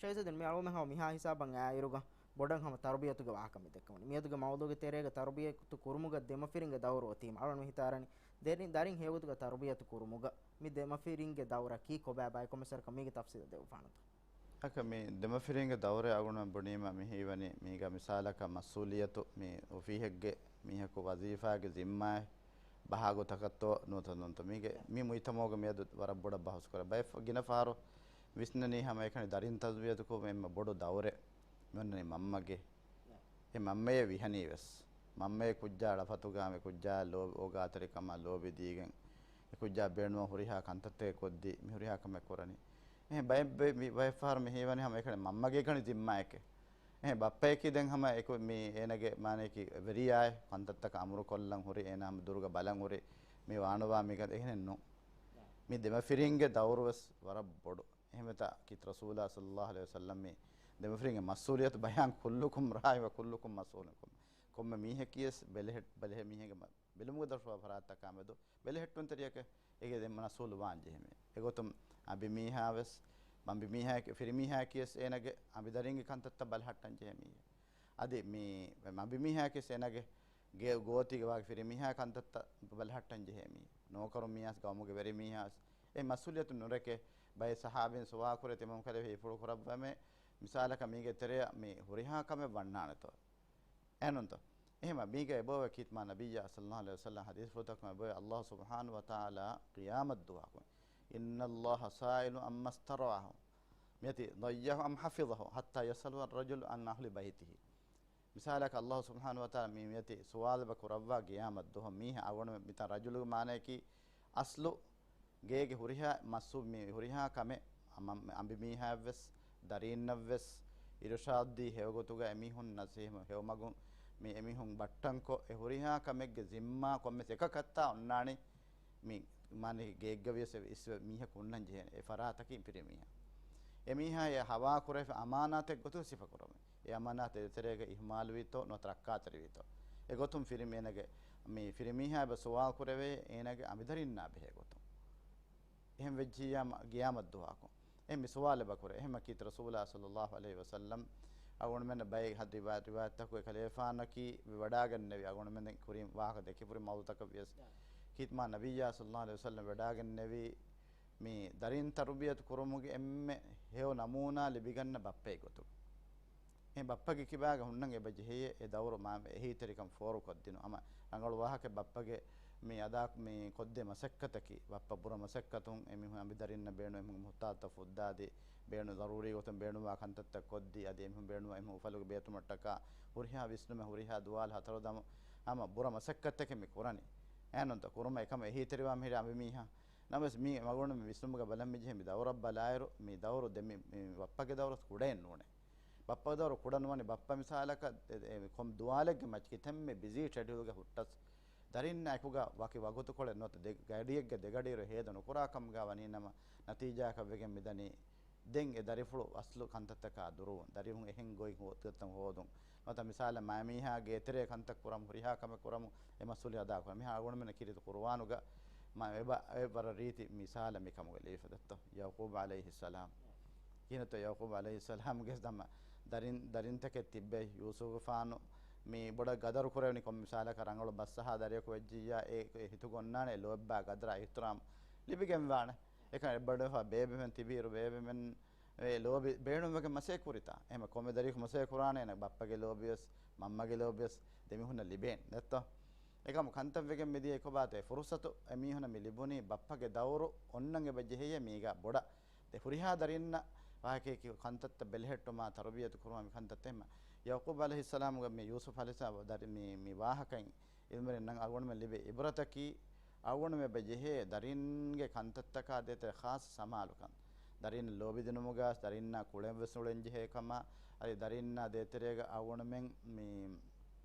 ޝައިސަދިން މި އަޅުގަނޑުމެން ހަމަ މިހާ ހިސާބަށް އާއިރުގަ ބޮޑަށް ހަމަ ތަރުބިޔަތުގެ ވާހަކަ މި ދެއްކަމުން. މިއަދުގެ މައުޟޫގެ ތެރޭގަ ތަރުބިޔަތު ކުރުމުގަ ދެމަފިރިންގެ ދައުރު އޮތީމަ އަޅުގަނޑު މި ހިތާރަނީ ދެރި-، ދަރިން ހެޔޮގޮތުގަ ތަރުބިޔަތު ކުރުމުގަ މި ދެމަފިރިންގެ ދައުރަށް ކީއްކޮބާ ބައި ކޮމެސަރަކަށް މީގެ ތަފްސީލަށް ދެއްވާނަންތޯ؟ އަކަ މި ދެމަފިރިންގެ ދައުރެއް އަޅުގަނޑުމެން ބުނީމަ މި ހީވަނީ މީގަ މިސާލަކަށް މަސްއޫލިއްޔަތު މި އޮފީހެއްގެ މީހަކު ވަޒީފާގެ ޒިންމާއެއް ބަހާ ގޮތަކަށްތޯ ނުވަތަ ނޫންތޯ؟ މީގެ މި މުޖްތަމަޢުގަ މިއަދު ވަރަށް ބޮޑަށް ބަހުސް ކުރާ ބައެއް ފަ-، ގިނަ ފަހަރު ވިސްނަނީ ހަމަ އެކަނި ދަރިން ތަރުބިޔަތުކުރުމަށް އެންމެ ބޮޑު ދައުރެއް މިއޮންނަނީ މަންމަގެ. އެ މަންމައޭ ވިހަނީ ވެސް. މަންމައޭ ކުއްޖާ އަޅަފަތުގަ މި ކުއްޖާ ލޯބި އޯގާތެރިކަމާ ލޯބި ދީގެން އެ ކުއްޖާ ބޭނުން ހުރިހާ ކަންތައްތަކެއް ކޮށްދީ މި ހުރިހާ ކަމެއް ކުރަނީ. އެހެން ބައެއް ބެ-، މި ބައެއް ފަހަރު މި ހީވަނީ ހަމަ އެކަނި މަންމަގެ އެކަނި ޒިންމާއެކޭ. އެހެން ބައްޕަޔަކީ ދެން ހަމަ އެކު މި އޭނަގެ މާނަޔަކީ ވެރިޔާއެއް ކަންތައްތަކަށް އަމުރު ކޮށްލަން ހުރި އޭނާ ހަމަ ދުރުގަ ބަލަން ހުރި މި ވާނުވާ މި ގަދަ އެހެނެއް ނޫން. މި ދެމަފިރިންގެ ދައުރު ވެސް ވަރަށް ބޮޑު. އެހެންވެތާ ކީރިތި ރަސޫލާ ޞައްލައްލާހު ޢަލައިހި ވަސައްލަމް މި ދެމަފިރިންގެ މަސްއޫލިއްޔަތު ބަޔާން ކުއްލުކުމް ރާޢިން ވަ ކުއްލުކުމް މަސްއޫލުން. ކޮންމެ މީހަކީވެސް ބެލެހެއް-، ބެލެހެއް މީހެއްގެ މަ-، ބެލުމުގެ ދަށުވާ ފަރާތްތަކާ މެދު ބެލެހެއްޓުންތެރިޔަކަށް އޭގެ ދެ މަސްއޫލު ވާން ޖެހެމޭ. އެގޮތުން އަނބިމީހާ ވެސް، މަނބިމީހާ، ފިރިމީހާއަކީވެސް އޭނަގެ އަނބިދަރިންގެ ކަންތައްތައް ބަލަހައްޓަން ޖެހޭ މީހެއް. އަދި މި މަނބިމީހާއަކީވެސް އޭނަގެ ގޭ ގޯތީގެ ވާގި ފިރިމީހާ ކަންތައްތައް ބަލަހައްޓަން ޖެހޭ މީހެއް. ނޯކަރު މީހާސް ގައުމުގެ ވެރި މީހާސް އެ މަސްއޫލިއްޔަތު ނުރެކޭ. ބައެއް ޞަޙާބީން ސުވާލު ކުރޭ ތިމަން ކަލޭ ހީފުޅު ކުރައްވަމޭ. މިސާލަކަށް މީގެ ތެރެއަށް މި ހުރިހާ ކަމެއް ވަންނާނެތޯ؟ އެހެންނޫންތޯ؟ އެހެމަ މީގަ އެބައޮވޭ ކީތްމާ ނަބިއްޔާ ޞައްލައްލާހު ޢަލައިހި ވަސައްލަމް ޙަދީޘްފުޅުތަކުން އެބައޮވޭ، ﷲ ސުބްޙާނަހޫ ވަތަޢާލާ ޤިޔާމަތް ދުވަހަކު، إن الله سائل عما استرعاه، މިއޮތީ ضيعه أم حفظه حتى يسأل الرجل عن أهل بيته. މިސާލަކަށް އައްލާހު ސުބްޙާނަހު ވަތަޢާލާ މި މިއޮތީ ސުވާލު އެބަ ކުރައްވާ ޤިޔާމަތް ދުވަހު މީހާ އަޅުގަނޑު މިތާ ރަޖުލުގެ މާނަޔަކީ އަސްލު ގޭގެ ހުރިހާ މަސް މި ހުރިހާ ކަމެއް އަމަ-، އަނބިމީހާއަށްވެސް ދަރީންނަށްވެސް އިރުޝާދުދީ ހެޔޮގޮތުގަ އެމީހުންނަށް ހެޔޮ-، ހެޔޮމަގުން މި އެމީހުން ބައްޓަންކޮށް އެ ހުރިހާ ކަމެއްގެ ޒިންމާ ކޮންމެސް އެކަކަށްތާ އޮންނާނީ މި މާނަ ގޭގަ ވިޔަސް އެ އިސްވެ މީހަކު ހުންނަން ޖެހޭނެ އެ ފަރާތަކީ ފިރިމީހާ. އެމީހާ އެ ހަވާ ކުރެވި އަމާނާތެއް ގޮތުގަ ސިފަ ކުރަމެ. އެ އަމާނާތް ދޭތެރޭގަ އިހުމާލުވީތޯ ނުވަތަ ރައްކާތެރިވީތޯ. އެގޮތުން ފިރިމީ އޭނަގެ، މި ފިރިމީހާ އެބަ ސުވާލު ކުރެވޭ އޭނަގެ އަނބިދަރިންނާ ބެހޭ ގޮތުން. އެހެން ވެއްޖިއްޔާ މަ-، ގިޔާމަތް ދުވަހަކު. އެ މި ސުވާލެއް ބަކުރޭ. އެހެންމަ ކީތަ ރަސޫލާ ޞައްލައްލާހު ޢަލައިހި ވަސައްލަމް އަޅުގަނޑުމެން ބައެއް ހަ-، ރިވާ-، ރިވާޔަތްތަކުގައި ކަލޭފާނަކީ ވަޑާގެންނެވި އަޅުގަނޑުމެން ކުރިން ވާހަކަ ދެކިފުރި މައުޟޫޢުތަކަށް ވިޔަސް. ކީތަ މާ ނަބިއްޔާ ޞައްލައްލާހު ޢަލައިހި ވަސައްލަމް ވަޑާގެންނެވީ މި ދަރިން ތަރުބިޔަތު ކުރުމުގެ އެންމެ ހެޔޮ ނަމޫނާ ލިބިގަންނަ ބައްޕައެއް ގޮތުގަ. އެ ބައްޕަގެ ކިބާގަ ހުންނަން އެބަ ޖެހޭ އެ ދައުރު މާ އެހީތެރިކަން ފޯރުކޮށްދިނުން. ހަމަ ރަނގަޅު ވާހަކަ ބައްޕަގެ މި އަދާ މި ކޮށްދޭ މަސައްކަތަކީ، ބައްޕަ ބުރަ މަސައްކަތުން އެމީހުން އަނބިދަރިންނަށް ބޭނުން އެމީހުން މުހުތާޖުތައް ފުއްދާދީ، ބޭނުން ޒަރޫރީ ގޮތުން ބޭނުންވާ ކަންތައްތައް ކޮށްދީ، އަދި އެމީހުން ބޭނުންވާ އެމީހުން އުފަލުގެ ބޭތުމަށްޓަކާ ހުރިހާ ވިސްނުމެއް ހުރިހާ ދުވާލު ހަތަރު ދަމު ހަމަ ބުރަ މަސައްކަތްތަކެއް މި ކުރަނީ. އެހެންނުންތަ ކުރުމަށް އެކަމަށް އެހީތެރިވާ މިހިރި އަނބިމީހާ. ނަމަވެސް މީ މަގުނު މި ވިސްނުމުގަ ބަލަން މި ޖެހޭ މި ދައުރަށް ބަލާއިރު، މި ދައުރު ދެ މި، މި ބައްޕަގެ ދައުރު ކުޑައެއް ނޫނޭ. ބައްޕަގެ ދައުރު ކުޑަ ނުވަނީ، ބައްޕަ މިސާލަކަށް އެ، އެ، ކޮން ދުވާލެއްގެ މައްޗަށް ކިތަންމެ ބިޒީ ޝެޑިއުލްގަ ހުއްޓަސް، ދަރިންނާ އެކުގަ ވަކި ވަގުތުކޮޅެއް ނުވަތަ ދެ ގަޑިއެއްގެ ދެ ގަޑިއިރު ހޭދަ ނުކުރާ ކަމުގަ ވަނީ ނަމަ، ނަތީޖާއަކަށް ވެގެން މިދަނީ. ދެން އެ ދަރިފުޅު އަސްލު ކަންތައްތަކާ ދުރުވުން، ދަރިވުން އެހެން ގޮތް ހޯދުން ހޯދުން. ނުވަތަ މިސާލަށް މައިމީހާ ގޭތެރޭ ކަންތައް ކުރަމު ހުރިހާ ކަމެއް ކުރަމު އެ މަސްއޫލިއްޔަތު އަދާކުރަން. މިހާ އަޅުގަނޑުމެންނަށް ކީރިތި ޤުރުއާނުގަ މަ-، އެބަ-، އެ ވަރަށް ރީތި މިސާލެއް މިކަމުގަ ލިބިފަ ދެއްތޯ. ޔަޢުޤޫބު ޢަލައިހިއްސަލާމް. ކިހިނެއްތޯ ޔަޢުޤޫބު ޢަލައިހިއްސަލާމްގެ ދަމަ ދަރިން، ދަރިންތަކެއް ތިއްބެވި. ޔޫސުފުގެފާނު މި ބޮޑަށް ގަދަރު ކުރެވެނީ ކޮން މިސާލަކަށް ރަނގަޅު ބަސްއަހާ ދަރިޔަކު ވެއްޖިއްޔާ އެ، އެ ހިތުގަ އޮންނާނެ އެ ލޯބި ބާ ގަދަރާ އިޙްތިރާމް ލިބިގެންވާނެ. އެކަން އެއްބަނޑުމެން ބޭބެމެން ތިބިއިރު ބޭބެމެން އެ ލޯބި ބޭނުންވެގެން މަސޭ ކުރިތާ؟ އެހެމަ ކޮންމެ ދަރިޔަކު މަސޭ ކުރާނެ އޭނަ ބައްޕަގެ ލޯބިވެސް، މަންމަގެ ލޯބިވެސް ދެމީހުންނަށް ލިބޭން ނެތްތޯ؟ އެކަމު ކަންތައް ވެގެން މިދިޔަ އެކޮބާތޭ ފުރުސަތު އެމީހުނަށް މި ލިބުނީ ބައްޕަގެ ދައުރު އޮންނަން އެބަ ޖެހެޔޭ މީގަ ބޮޑަށް. ދެ ހުރިހާ ދަރިންނަށް ވާހަކައަކީ ކަންތައްތައް ބެލެހެއްޓުމާ ތަރުބިޔަތު ކުރުމާ މި ކަންތައްތައް އެހެމަ. ޔަޢުޤޫބު ޢަލައިހިއްސަލާމުގެ މި ޔޫސުފް ޢަލައިހިއްސަލާމް ދަރި މި، މި ވާހަކައިން އިލްމުވެރިންނަށް އަޅުގަނޑުމެން ލިބޭ އިބްރަތަކީ، އަޅުގަނޑުމެން އެބަ ޖެހޭ ދަރިންގެ ކަންތައްތަކާ ދޭތެރޭ ޚާއްޞަ ސަމާލުކަން. ދަރިން ލޯބިދިނުމުގަ ދަރިންނާ ކުޅެން ވެސް އުޅެން ޖެހޭ ކަމަށް، އަދި ދަރިންނާ ދޭތެރޭގަ އަޅުގަނޑުމެން މި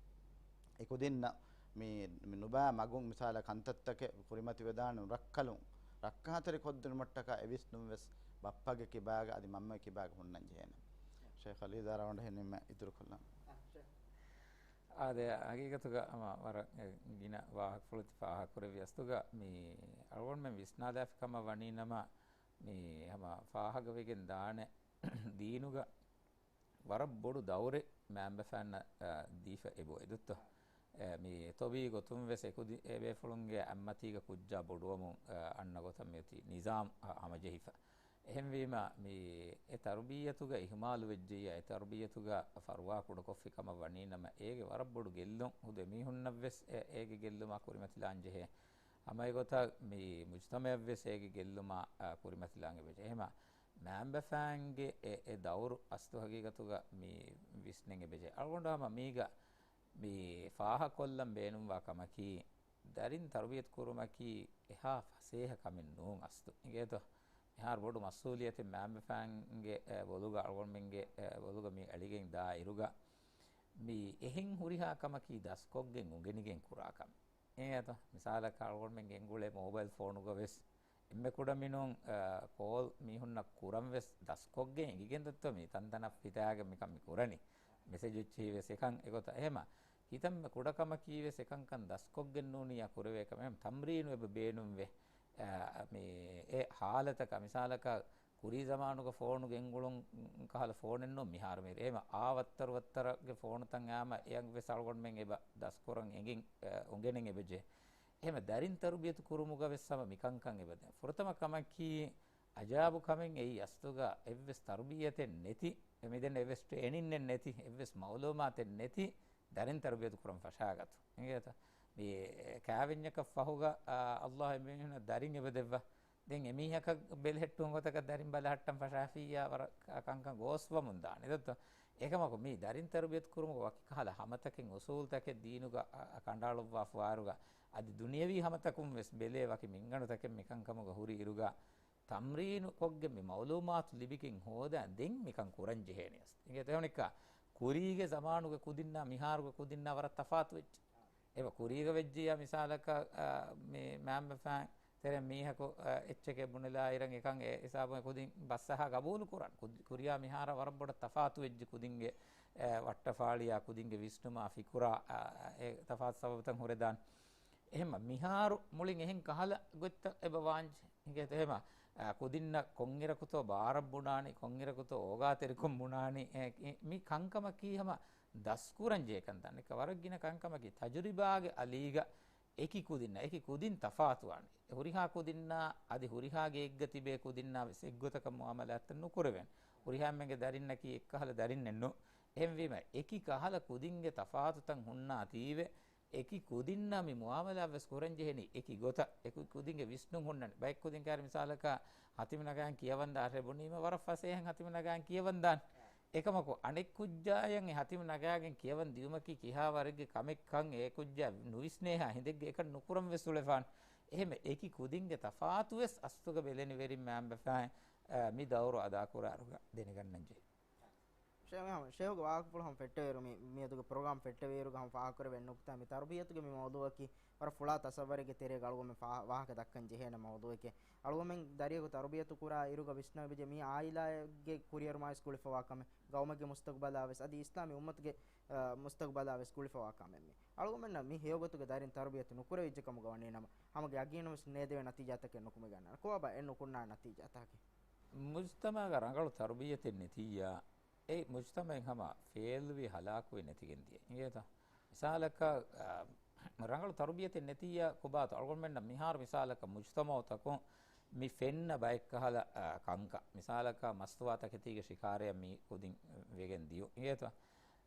އެކުދިންނަށް މި، މި ނުބާ މަގުން މިސާލަށް ކަންތައްތަކެއް ކުރިމަތިވެދާނެ ނުރައްކަލުން، ރައްކާތެރި ކޮށްދިނުމަށްޓަކާ އެ ވިސްނުން ވެސް ބައްޕަގެ ކިބާގަ އަދި މަންމަގެ ކިބާގަ ހުންނަން ޖެހޭނެ. ޝޭޚް އަލީ ދާރަވަނޑު ހެނިމެ އިތުރުކޮށްލަން. އާދެ، ހަގީގަތުގަ ހަމަ ވަރަށް ގިނަ ވާހަކަފުޅު ތި ފާހަގަކުރެއްވި އަސްލުގަ މި އަޅުގަނޑުމެން ވިސްނާލާފި ކަމަށް ވަނީ ނަމަ، މި ހަމަ ފާހަގަވެގެން ދާނެ ދީނުގަ ވަރަށް ބޮޑު ދައުރެއް މައިންބަފައިންނަށް، އާ، ދީފަ އެބައޮތް ދެއްތޯ. އެ، މި ތޮބީ ގޮތުން ވެސް އެކުދި އެބޭފުޅުންގެ އަތްމަތީގަ ކުއްޖާ ބޮޑުވަމުން، އާ، އަންނަ ގޮތަށް މިއޮތީ ނިޒާމް ހަ-، ހަމަޖެހިފަ. އެހެންވީމަ، މި އެ ތަރުބިއްޔަތުގަ އިހުމާލު ވެއްޖެއްޔާ، އެ ތަރުބިއްޔަތުގަ ފަރުވާ ކުޑަކޮށްފި ކަމަށް ވަނީ ނަމަ، އޭގެ ވަރަށް ބޮޑު ގެއްލުން ހުދު އެމީހުންނަށްވެސް އެ-، އޭގެ ގެއްލުމާ ކުރިމަތިލާން ޖެހޭ. ހަމަ އެގޮތަށް މި މުޖުތަމަޢަށްވެސް އޭގެ ގެއްލުމާ، އާ، ކުރިމަތިލާން އެބަޖެހޭ. އެހެމަ، މައިންބަފައިންގެ އެ، އެ ދައުރު އަސްލު ހަގީގަތުގަ މި ވިސްނެން އެބަޖެހޭ. އަޅުގަނޑު ހަމަ މީގަ މި ފާހަކޮށްލަން ބޭނުންވާ ކަމަކީ، ދަރިން ތަރުބިޔަތު ކުރުމަކީ އެހާ ފަސޭހަ ކަމެއް ނޫން އަސްލު. އިނގޭތޯ؟ މިހާރު ބޮޑު މަސްއޫލިއްޔަތެއް މައިންބަފައިންގެ، އެ، ބޮލުގަ އަޅުގަނޑުމެންގެ، އެ، ބޮލުގަ މި އެޅިގެން ދާ އިރުގަ، މި އެހެން ހުރިހާ ކަމަކީ ދަސްކޮށްގެން އުނގެނިގެން ކުރާ ކަމެއް. އެނގޭތަ؟ މިސާލަކަށް އަޅުގަނޑުމެން ގެންގުޅޭ މޯބައިލް ފޯނުގަ ވެސް އެންމެ ކުޑަމިނުން، އަ، ކޯލް މީހުންނަށް ކުރަން ވެސް ދަސްކޮށްގެން އެނގިގެން ދެއްތޯ މި ތަންތަނަށް ފިތާގެން މިކަން މި ކުރަނީ. މެސެޖް އެއްޗިހި ވެސް އެކަން އެގޮތަށް. އެހެމަ ކިތަންމެ ކުޑަކަމަކީ ވެސް އެކަންކަން ދަސްކޮށްގެން ނޫނިއްޔާ ކުރެވޭ ކަމެއް. އެހެމަ ތަމްރީނު އެބަ ބޭނުންވޭ. އަ، މި އެ ހާލަތަކަށް މިސާލަކަށް ކުރީ ޒަމާނުގަ ފޯނު ގެންގުޅުން ކަހަލަ ފޯނެއް ނޫން މިހާރު މިރޭ. އެހެމަ އާ ވައްތަރު ވައްތަރުގެ ފޯނުތައް އައިމަ އެއަށް ވެސް އަޅުގަނޑުމެން އެބަ ދަސްކުރަން އެނގިން، އެ، އުނގެނެން އެބަޖެ. އެހެމަ ދަރިން ތަރުބިޔަތު ކުރުމުގަ ވެސް ހަމަ މިކަންކަން އެބަދޭ. ފުރަތަމަ ކަމަކީ އަޖާބު ކަމެއް އެއީ އަސްލުގަ އެއްވެސް ތަރުބިޔަތެއް ނެތި، މިދެން އެއްވެސް ޓްރޭނިންއެއް ނެތި، އެއްވެސް މައުލޫމާތެއް ނެތި، ދަރިން ތަރުބިޔަތު ކުރަން ފަށާގަތު. އިނގޭތަ؟ މި ކާވެންޏަކަށް ފަހުގަ، އާ، އައްލާހު އެމީހުނަށް ދަރިން އެބަ ދެއްވާ. ދެން އެމީހަކަށް ބެލެހެއްޓުން ގޮތަކަށް ދަރިން ބަލަހައްޓަން ފަށާފިއްޔާ ވަރަށް ކަ-، ކަންކަން ގޯސްވަމުން ދާނެ. ދެއްތޯ؟ އެކަމަކު މި ދަރިން ތަރުބިޔަތު ކުރުމުގަ ވަކި ކަހަލަ ހަމަތަކެއް އުސޫލްތަކެއް ދީނުގަ އަ، އަ، ކަނޑައަޅުއްވާފަ ވާއިރުގަ އަދި ދުނިޔަވީ ހަމަތަކުން ވެސް ބެލޭ ވަކި މިންގަނޑުތަކެއް މިކަންކަމުގަ ހުރި އިރުގަ ތަމްރީނު ކޮށްގެން މި މައުލޫމާތު ލިބިގެން ހޯދާ ދެން މިކަން ކުރަން ޖެހޭނެ އަސް. އިނގޭތޯ އެހެނެއްކާ ކުރީގެ ޒަމާނުގެ ކުދިންނާ މިހާރުގެ ކުދިންނާ ވަރަށް ތަފާތު ވެއްޖެ. އެބަ ކުރީގަ ވެއްޖިއްޔާ މިސާލަކަށް، އާ، މި މާނބަފާން ތެރެ މީހަކު، އާ، އެއްޗެކޭ ބުނެލާ އިރަށް އެކަން އެ ހިސާބުން ކުދިން ބައްސަހާ ގަބޫލު ކުރަން. ކުދި-، ކުރިޔާ މިހާރާ ވަރަށް ބޮޑަށް ތަފާތު ވެއްޖެ ކުދިންގެ، އާ، ވައްޓަފާޅިޔާ ކުދިންގެ ވިސްނުމާ ފިކުރާ، އާ، އެ ތަފާތު ސަބަބުތައް ހުރެދާން. އެހެންމަ މިހާރު މުޅިން އެހެން ކަހަލަ ގޮތްތައް އެބަ ވާންޖެ. އިނގޭތަ އެހެމަ، އާ، ކުދިންނަށް ކޮންއިރަކުތޯ ބާރަށް ބުނާނީ، ކޮންއިރަކުތޯ އޯގާތެރިކޮށް ބުނާނީ، އެ، އެ، މި ކަންކަމަކީ ހަމަ ދަސްކުރަން ޖެހޭ ކަންތައް. އަނެއްކާ ވަރަށް ގިނަ ކަންކަމަކީ ތަޖުރިބާގެ އަލީގަ އެކި ކުދިންނަށް، އެކި ކުދިން ތަފާތުވާނެ. ހުރިހާ ކުދިންނާ އަދި ހުރިހާ ގެއެއްގަ ތިބޭ ކުދިންނާ ވެސް އެއްގޮތަކަށް މުއާމަލާތްތައް ނުކުރެވޭނެ. ހުރިހާ އެންމެންގެ ދަރިންނަކީ އެއްކަހަލަ ދަރިންނެއްނު. އެހެންވީމަ އެކި ކަހަލަ ކުދިންގެ ތަފާތުތައް ހުންނާތީވެ، އެކި ކުދިންނާ މި މުއާމަލާތް ވެސް ކުރަން ޖެހެނީ އެކި ގޮތަށް. އެކި ކުދިންގެ ވިސްނުން ހުންނަނީ. ބައެއް ކުދިން ކާރި މިސާލަކަށް ހަތިމް ނަގާން ކިޔަވަންދާ އަށެއް ބުނީމަ ވަރަށް ފަސޭހައިން ހަތިމް ނަގާން ކިޔަވަންދާނެ. އެކަމަކު އަނެއް ކުއްޖާޔަށް އެ ހަތިމް ނަގާގެން ކިޔަވަން ދިޔުމަކީ ކިހާ ވަރެއްގެ ކަމެއްކަން އެ ކުއްޖާ ނުވިސްނޭހާ ހިނދެއްގެ އެކަން ނުކުރަން ވެސް އުޅެފާނެ. އެހެން އެކި ކުދިންގެ ތަފާތު ވެސް އަސްލުގަ ބެލެނިވެރިން މާނބަފާން، އަ، މި ދައުރު އަދާކުރާއިރުގަ ދެނެގަންނަންޖެހޭ. ޝޭހު ހަމަ، ޝޭހުގެ ވާހަކަފުޅު ހަމަ ފެއްޓެވިއިރު މި، މިއަދުގެ ޕްރޮގްރާމް ފެއްޓެވިއިރުގަ ހަމަ ފާހަގަކުރެވޭ ނުކުތާ މި ތަރުބިޔަތުގެ މި މައުޟޫއަކީ ވަރަށް ފުޅާ ތަސައްވަރެއްގެ ތެރޭގަ އަޅުގަނޑުމެން ފާ-، ވާހަކަ ދައްކަން ޖެހޭނެ މައުޟޫއެކޭ. އަޅުގަނޑުމެން ދަރިޔަކު ތަރުބިޔަތު ކުރާ އިރުގަ ވިސްނަވެ ބިޖެ މީ އާއިލާގެ ކުރިއެރުމާ ވެސް ގުޅިފަވާ ކަމެއް، ގައުމެއްގެ މުސްތަގުބަލާ ވެސް އަދި އިސްލާމީ އުއްމަތުގެ، އަ، މުސްތަގުބަލާ ވެސް ގުޅިފަވާ ކަމެއް މީ. އަޅުގަނޑުމެންނަށް މި ހެޔޮގޮތުގެ ދަރިން ތަރުބިޔަތު ނުކުރެވިއްޖެ ކަމުގަ ވަނީ ނަމަ، ހަމަ ޔަގީނުން ވެސް ނޭދެވޭ ނަތީޖާތަކެއް ނުކުމެގަންނާނެ. ކޮބާބާ އެ ނުކުންނާ ނަތީޖާތަކެއް؟ މުޖްތަމަޢުގަ ރަނގަޅު ތަރުބިޔަތެއް ނެތިއްޔާ، އެ މުޖްތަމަޢެއް ހަމަ ފޭލްވި ހަލާކުވެ ނެތިގެން ދިޔަ. އިނގޭތަ؟ މިސާލަކަށް، އަ، ރަނގަޅު ތަރުބިޔަތެއް ނެތިއްޔާ ކޮބާތޯ؟ އަޅުގަނޑުމެންނަށް މިހާރު މިސާލަކަށް މުޖްތަމަޢުތަކުން މި ފެންނަ ބައެއްކަހަލަ، އަ، ކަންކަން. މިސާލަކަށް މަސްތުވާތަކެތީގެ ޝިކާރަޔަށް މީ ކުދިން ވެގެން ދިޔުން. އިނގޭތަ؟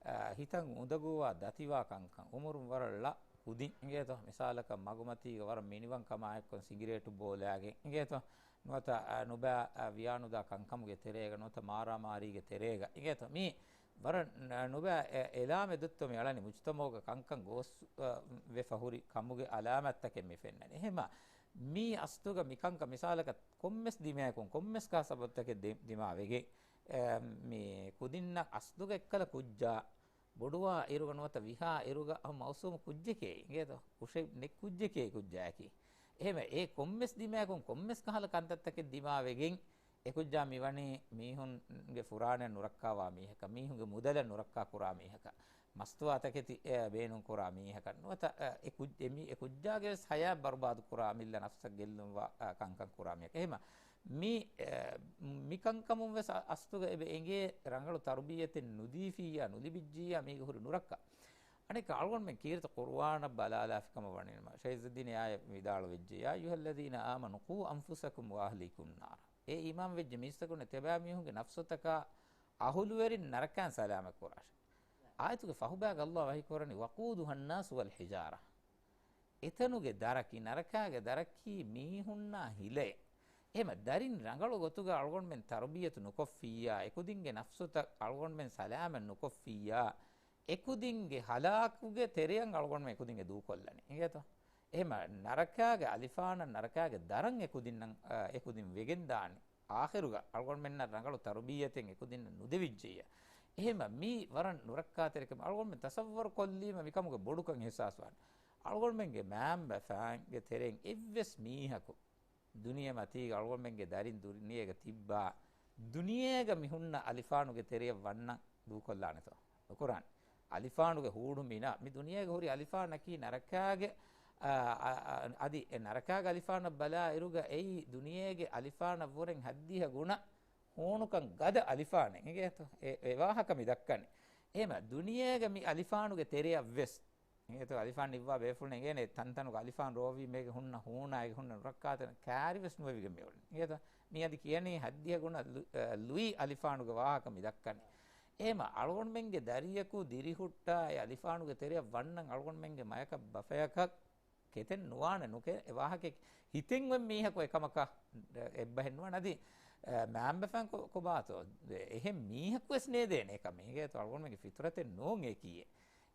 އަ، ހިތަށް އުނދަގޫވާ ދަތިވާ ކަންކަން. އުމުރުން ވަރަށް ޅަ ކުދިން. އިނގޭތަ؟ މިސާލަކަށް މަގުމަތީގަ ވަރަށް މިނިވަންކަމާއެއްކޮށް ސިގިރޭޓު ބޯލާގެން. އިނގޭތަ؟ ނުވަތަ، އަ، ނުބައި، އަ، ވިޔާނުދާ ކަންކަމުގެ ތެރޭގަ، ނުވަތަ މާރާމާރީގެ ތެރޭގަ. އިނގޭތަ؟ މީ ވަރަށް ނަ-، ނުބައި އެ-، އެލާމެއް ދޮއްތޯ މި އަޅަނީ މުޖްތަމަޢުގަ ކަންކަން ގޯސް، އަ، ވެފަ ހުރި ކަމުގެ އަލާމާތްތަކެއް މި ފެންނަނީ. އެހެމަ މީ އަސްލުގަ މިކަންކަން މިސާލަކަށް ކޮންމެސް ދިމާއަކުން ކޮންމެސް ކާ ސަބަބުތަކެއް ދި-، ދިމާވެގެން، އެ، މި ކުދިންނަށް އަސްލުގަ އެއްކަލަ ކުއްޖާ ބޮޑުވާ އިރުގަ ނުވަތަ ވިހާ އިރުގަ އަހު މައުސޫމު ކުއްޖެކޭ އިނގޭތޯ؟ ހުށެއް ނެތް ކުއްޖެކޭ ކުއްޖާއަކީ. އެހެމަ އެ ކޮންމެސް ދިމާއަކުން ކޮންމެސް ކަހަލަ ކަންތައްތަކެއް ދިމާވެގެން އެ ކުއްޖާ މިވަނީ މީހުންގެ ފުރާނައަށް ނުރައްކާވާ މީހަކަށް، މީހުންގެ މުދަލަށް ނުރައްކާ ކުރާ މީހަކަށް، މަސްތުވާތަކެތި، އެ، ބޭނުން ކުރާ މީހަކަށް ނުވަތަ، އެ، އެ ކުއްޖެ މީ-، އެ ކުއްޖާގެ ވެސް ހަޔާތް ބަރުބާދު ކުރާ އަމިއްލަ ނަފްސަށް ގެއްލުންވާ، އަ، ކަންކަން ކުރާ މީހަކަށް. އެހެމަ މި، އެ، މިކަންކަމުން ވެސް އަ-، އަސްލުގަ އެބަ އެނގޭ ރަނގަޅު ތަރުބިއްޔަތެއް ނުދީފިއްޔާ، ނުލިބިއްޖިއްޔާ މީގެ ހުރި ނުރައްކާ. އަނެއްކާ އަޅުގަނޑުމެން ކީރިތި ޤުރުއާނަށް ބަލާލާފި ކަމަށް ވަނީނަމަ، ޝައިހް ޢިއްޒުއްދީން އާޔަތް ވިދާޅުވެއްޖެ، "يا أيها الذين آمنوا قوا أنفسكم وأهليكم نارا." އޭ އީމާންވެއްޖެ މީސްތަކުންނޭ، ތިޔަބައިމީހުންގެ ނަފްސުތަކާ އަހުލުވެރިން ނަރަކައިން ސަލާމަތް ކުރާށޭ. އާޔަތުގެ ފަހުބައިގަ ﷲ ވަޙީކުރަނީ، "وقودها الناس والحجارة." އެތަނުގެ ދަރަކީ، ނަރަކާގެ ދަރަކީ މީހުންނާ ހިލައެއް. އެހެމަ ދަރިން ރަނގަޅު ގޮތުގަ އަޅުގަނޑުމެން ތަރުބިޔަތު ނުކޮށްފިއްޔާ، އެކުދިންގެ ނަފްސުތައް އަޅުގަނޑުމެން ސަލާމަތް ނުކޮށްފިއްޔާ، އެކުދިންގެ ހަލާކުގެ ތެރެއަށް އަޅުގަނޑުމެން އެކުދިންގެ ދޫކޮށްލަނީ. އިނގޭތޯ؟ އެހެމަ ނަރަކާގެ އަލިފާނަށް، ނަރަކާގެ ދަރަށް އެކުދިންނަށް، އާ، އެކުދިން ވެގެންދާނެ. އާޚިރުގަ އަޅުގަނޑުމެންނަށް ރަނގަޅު ތަރުބިއްޔަތެއް އެކުދިންނަށް ނުދެވިއްޖެއްޔާ. އެހެމަ މީ ވަރަށް ނުރައްކާތެރިކަމެއް. އަޅުގަނޑުމެން ތަޞައްވަރު ކޮށްލީމަ މިކަމުގެ ބޮޑުކަން އިޙްސާސްވާނެ. އަޅުގަނޑުމެންގެ މައިންބަފައިންގެ ތެރެއިން އެއްވެސް މީހަކު ދުނިޔެމަތީގަ އަޅުގަނޑުމެންގެ ދަރިން ދުނިޔޭގަ ތިއްބާ، ދުނިޔޭގަ މި ހުންނަ އަލިފާނުގެ ތެރެއަށް ވަންނަން ދޫކޮށްލާނެތޯ؟ ނުކުރާނެ. އަލިފާނުގެ ހޫޑު މިނާ، މި ދުނިޔޭގަ ހުރި އަލިފާނަކީ ނަރަކާގެ، އާ، އާ، އާ، އަދި އެ ނަރަކާގެ އަލިފާނަށް ބަލާ އިރުގަ އެއީ ދުނިޔޭގެ އަލިފާނަށްވުރެން ހައްދިހަ ގުނަ ހޫނުކަން ގަދަ އަލިފާނެއް އިނގޭތޯ؟ އެ، އެ ވާހަކަ މި ދައްކަނީ. އެހެމަ ދުނިޔޭގަ މި އަލިފާނުގެ ތެރެއަށް ވެސް އިނގޭތޯ؟ އަލިފާން ނިއްވާ ބޭފުޅުން އެނގޭނެ ތަންތަނުގަ އަލިފާން ރޯވީ މޭގެ ހުންނަ ހޫނާއިގެ ހުންނަ ނުރައްކާތަން ކާރިވެސް ނުވެވިގެން މިއުޅެނީ. އިނގޭތޯ؟ މި އަދި ކިޔަނީ ހައްދިހަ ގުނަ ލު-، އަ، ލުއި އަލިފާނުގެ ވާހަކަ މި ދައްކަނީ. އެހެމަ އަޅުގަނޑުމެންގެ ދަރިޔަކު ދިރިހުއްޓާ އެ އަލިފާނުގެ ތެރެއަށް ވަންނަން އަޅުގަނޑުމެންގެ މަޔަކަށް ބަފަޔަކަށް ކެތެއް ނުވާނެ ނުކެ-، އެ ވާހަކަ ހިތެއް އޮތް މީހަކު އެކަމަކަށް އެއްބަހެއް ނުވާނެ. އަދި މާނބަފައިން ކޮ-، ކޮބާތޯ؟ އެހެން މީހަކު ވެސް ނޭދޭނެ އެކަމެއް. އޭގެ އަޅުގަނޑުމެންގެ ފިތުރަތެއް ނޫން އެކީ.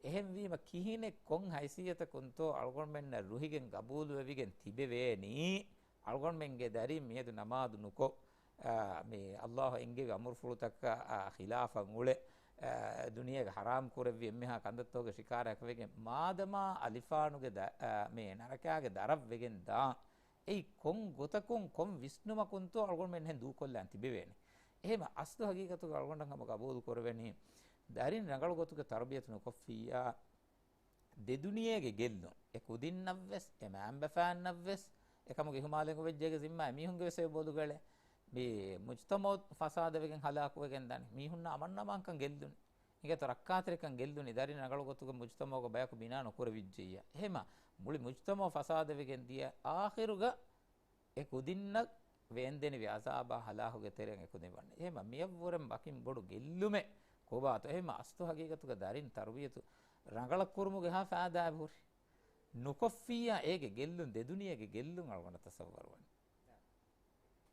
އެހެންވީމަ ކިހިނެއް ކޮން ހައިސިއްޔަތަކުންތޯ އަޅުގަނޑުމެންނަށް ރުހިގެން ގަބޫލުވެވިގެން ތިބެވޭނީ؟ އަޅުގަނޑުމެންގެ ދަރިން މިއަދު ނަމާދު ނުކޮށް، އާ، މި ﷲ އެންގެވި އަމުރުފުޅުތަކަށް، އާ، ޚިލާފަށް އުޅެ، އާ، ދުނިޔޭގެ ޙަރާމް ކުރެއްވި އެންމެހާ ކަންތައްތަކުގެ ޝިކާރައަކަށް ވެގެން، މާދަމާ އަލިފާނުގެ ދަ-، އާ، މި ނަރަކާގެ ދަރަށް ވެގެން ދާން. އެއީ ކޮން ގޮތަކުން، ކޮން ވިސްނުމަކުންތޯ އަޅުގަނޑުމެން އެހެން ދޫކޮށްލާން ތިބެވޭނެ؟ އެހެމަ އަސްލު ހަގީގަތުގަ އަޅުގަނޑަށް ހަމަ ގަބޫލު ކުރެވެނީ، ދަރިން ރަނގަޅު ގޮތުގެ ތަރުބިޔަތު ނުކޮށްފިއްޔާ، ދެދުނިޔޭގެ ގެއްލުން، އެ ކުދިންނަށްވެސް، އެ މާންބަފައިންނަށްވެސް، އެކަމުގެ އިހުމާލެއް އޮވެއްޖެ އޭގެ ޒިންމާ އެމީހުންގެ ވެސް އެ ބޮލުގަޅޭ. މި މުޖްތަމައު ފަސާދަވެގެން ހަލާކުވެގެން ދާނެ. މީހުންނަށް އަމަންއަމާންކަން ގެއްލުން. އިނގޭތޯ ރައްކާތެރިކަން ގެއްލުނީ ދަރިން ރަނގަޅު ގޮތުގެ މުޖްތަމައުގަ ބަޔަކު ބިނާ ނުކުރެވިއްޖެއްޔާ. އެހެމަ މުޅި މުޖްތަމައު ފަސާދަވެގެން ދިޔަ އާޚިރުގަ އެ ކުދިންނަށް ވޭންދެނިވި އަޒާބާ ހަލާކުގެ ތެރެއިން އެ ކުދިން ވަންނަ. އެހެމަ މިއަށްވުރެން ވަކިން ބޮޑު ގެއްލުމެއް ކޮބާތޯ؟ އެހެމަ އަސްލު ހަގީގަތުގަ ދަރިން ތަރުބިޔަތު ރަނގަޅަށް ކުރުމުގެ ހާ ފައިދާއެއް ހުރި. ނުކޮށްފިއްޔާ އޭގެ ގެއްލުން، ދެދުނިޔޭގެ ގެއްލުން އަޅުގަނޑަށް ތަޞައްވަރުވަނީ.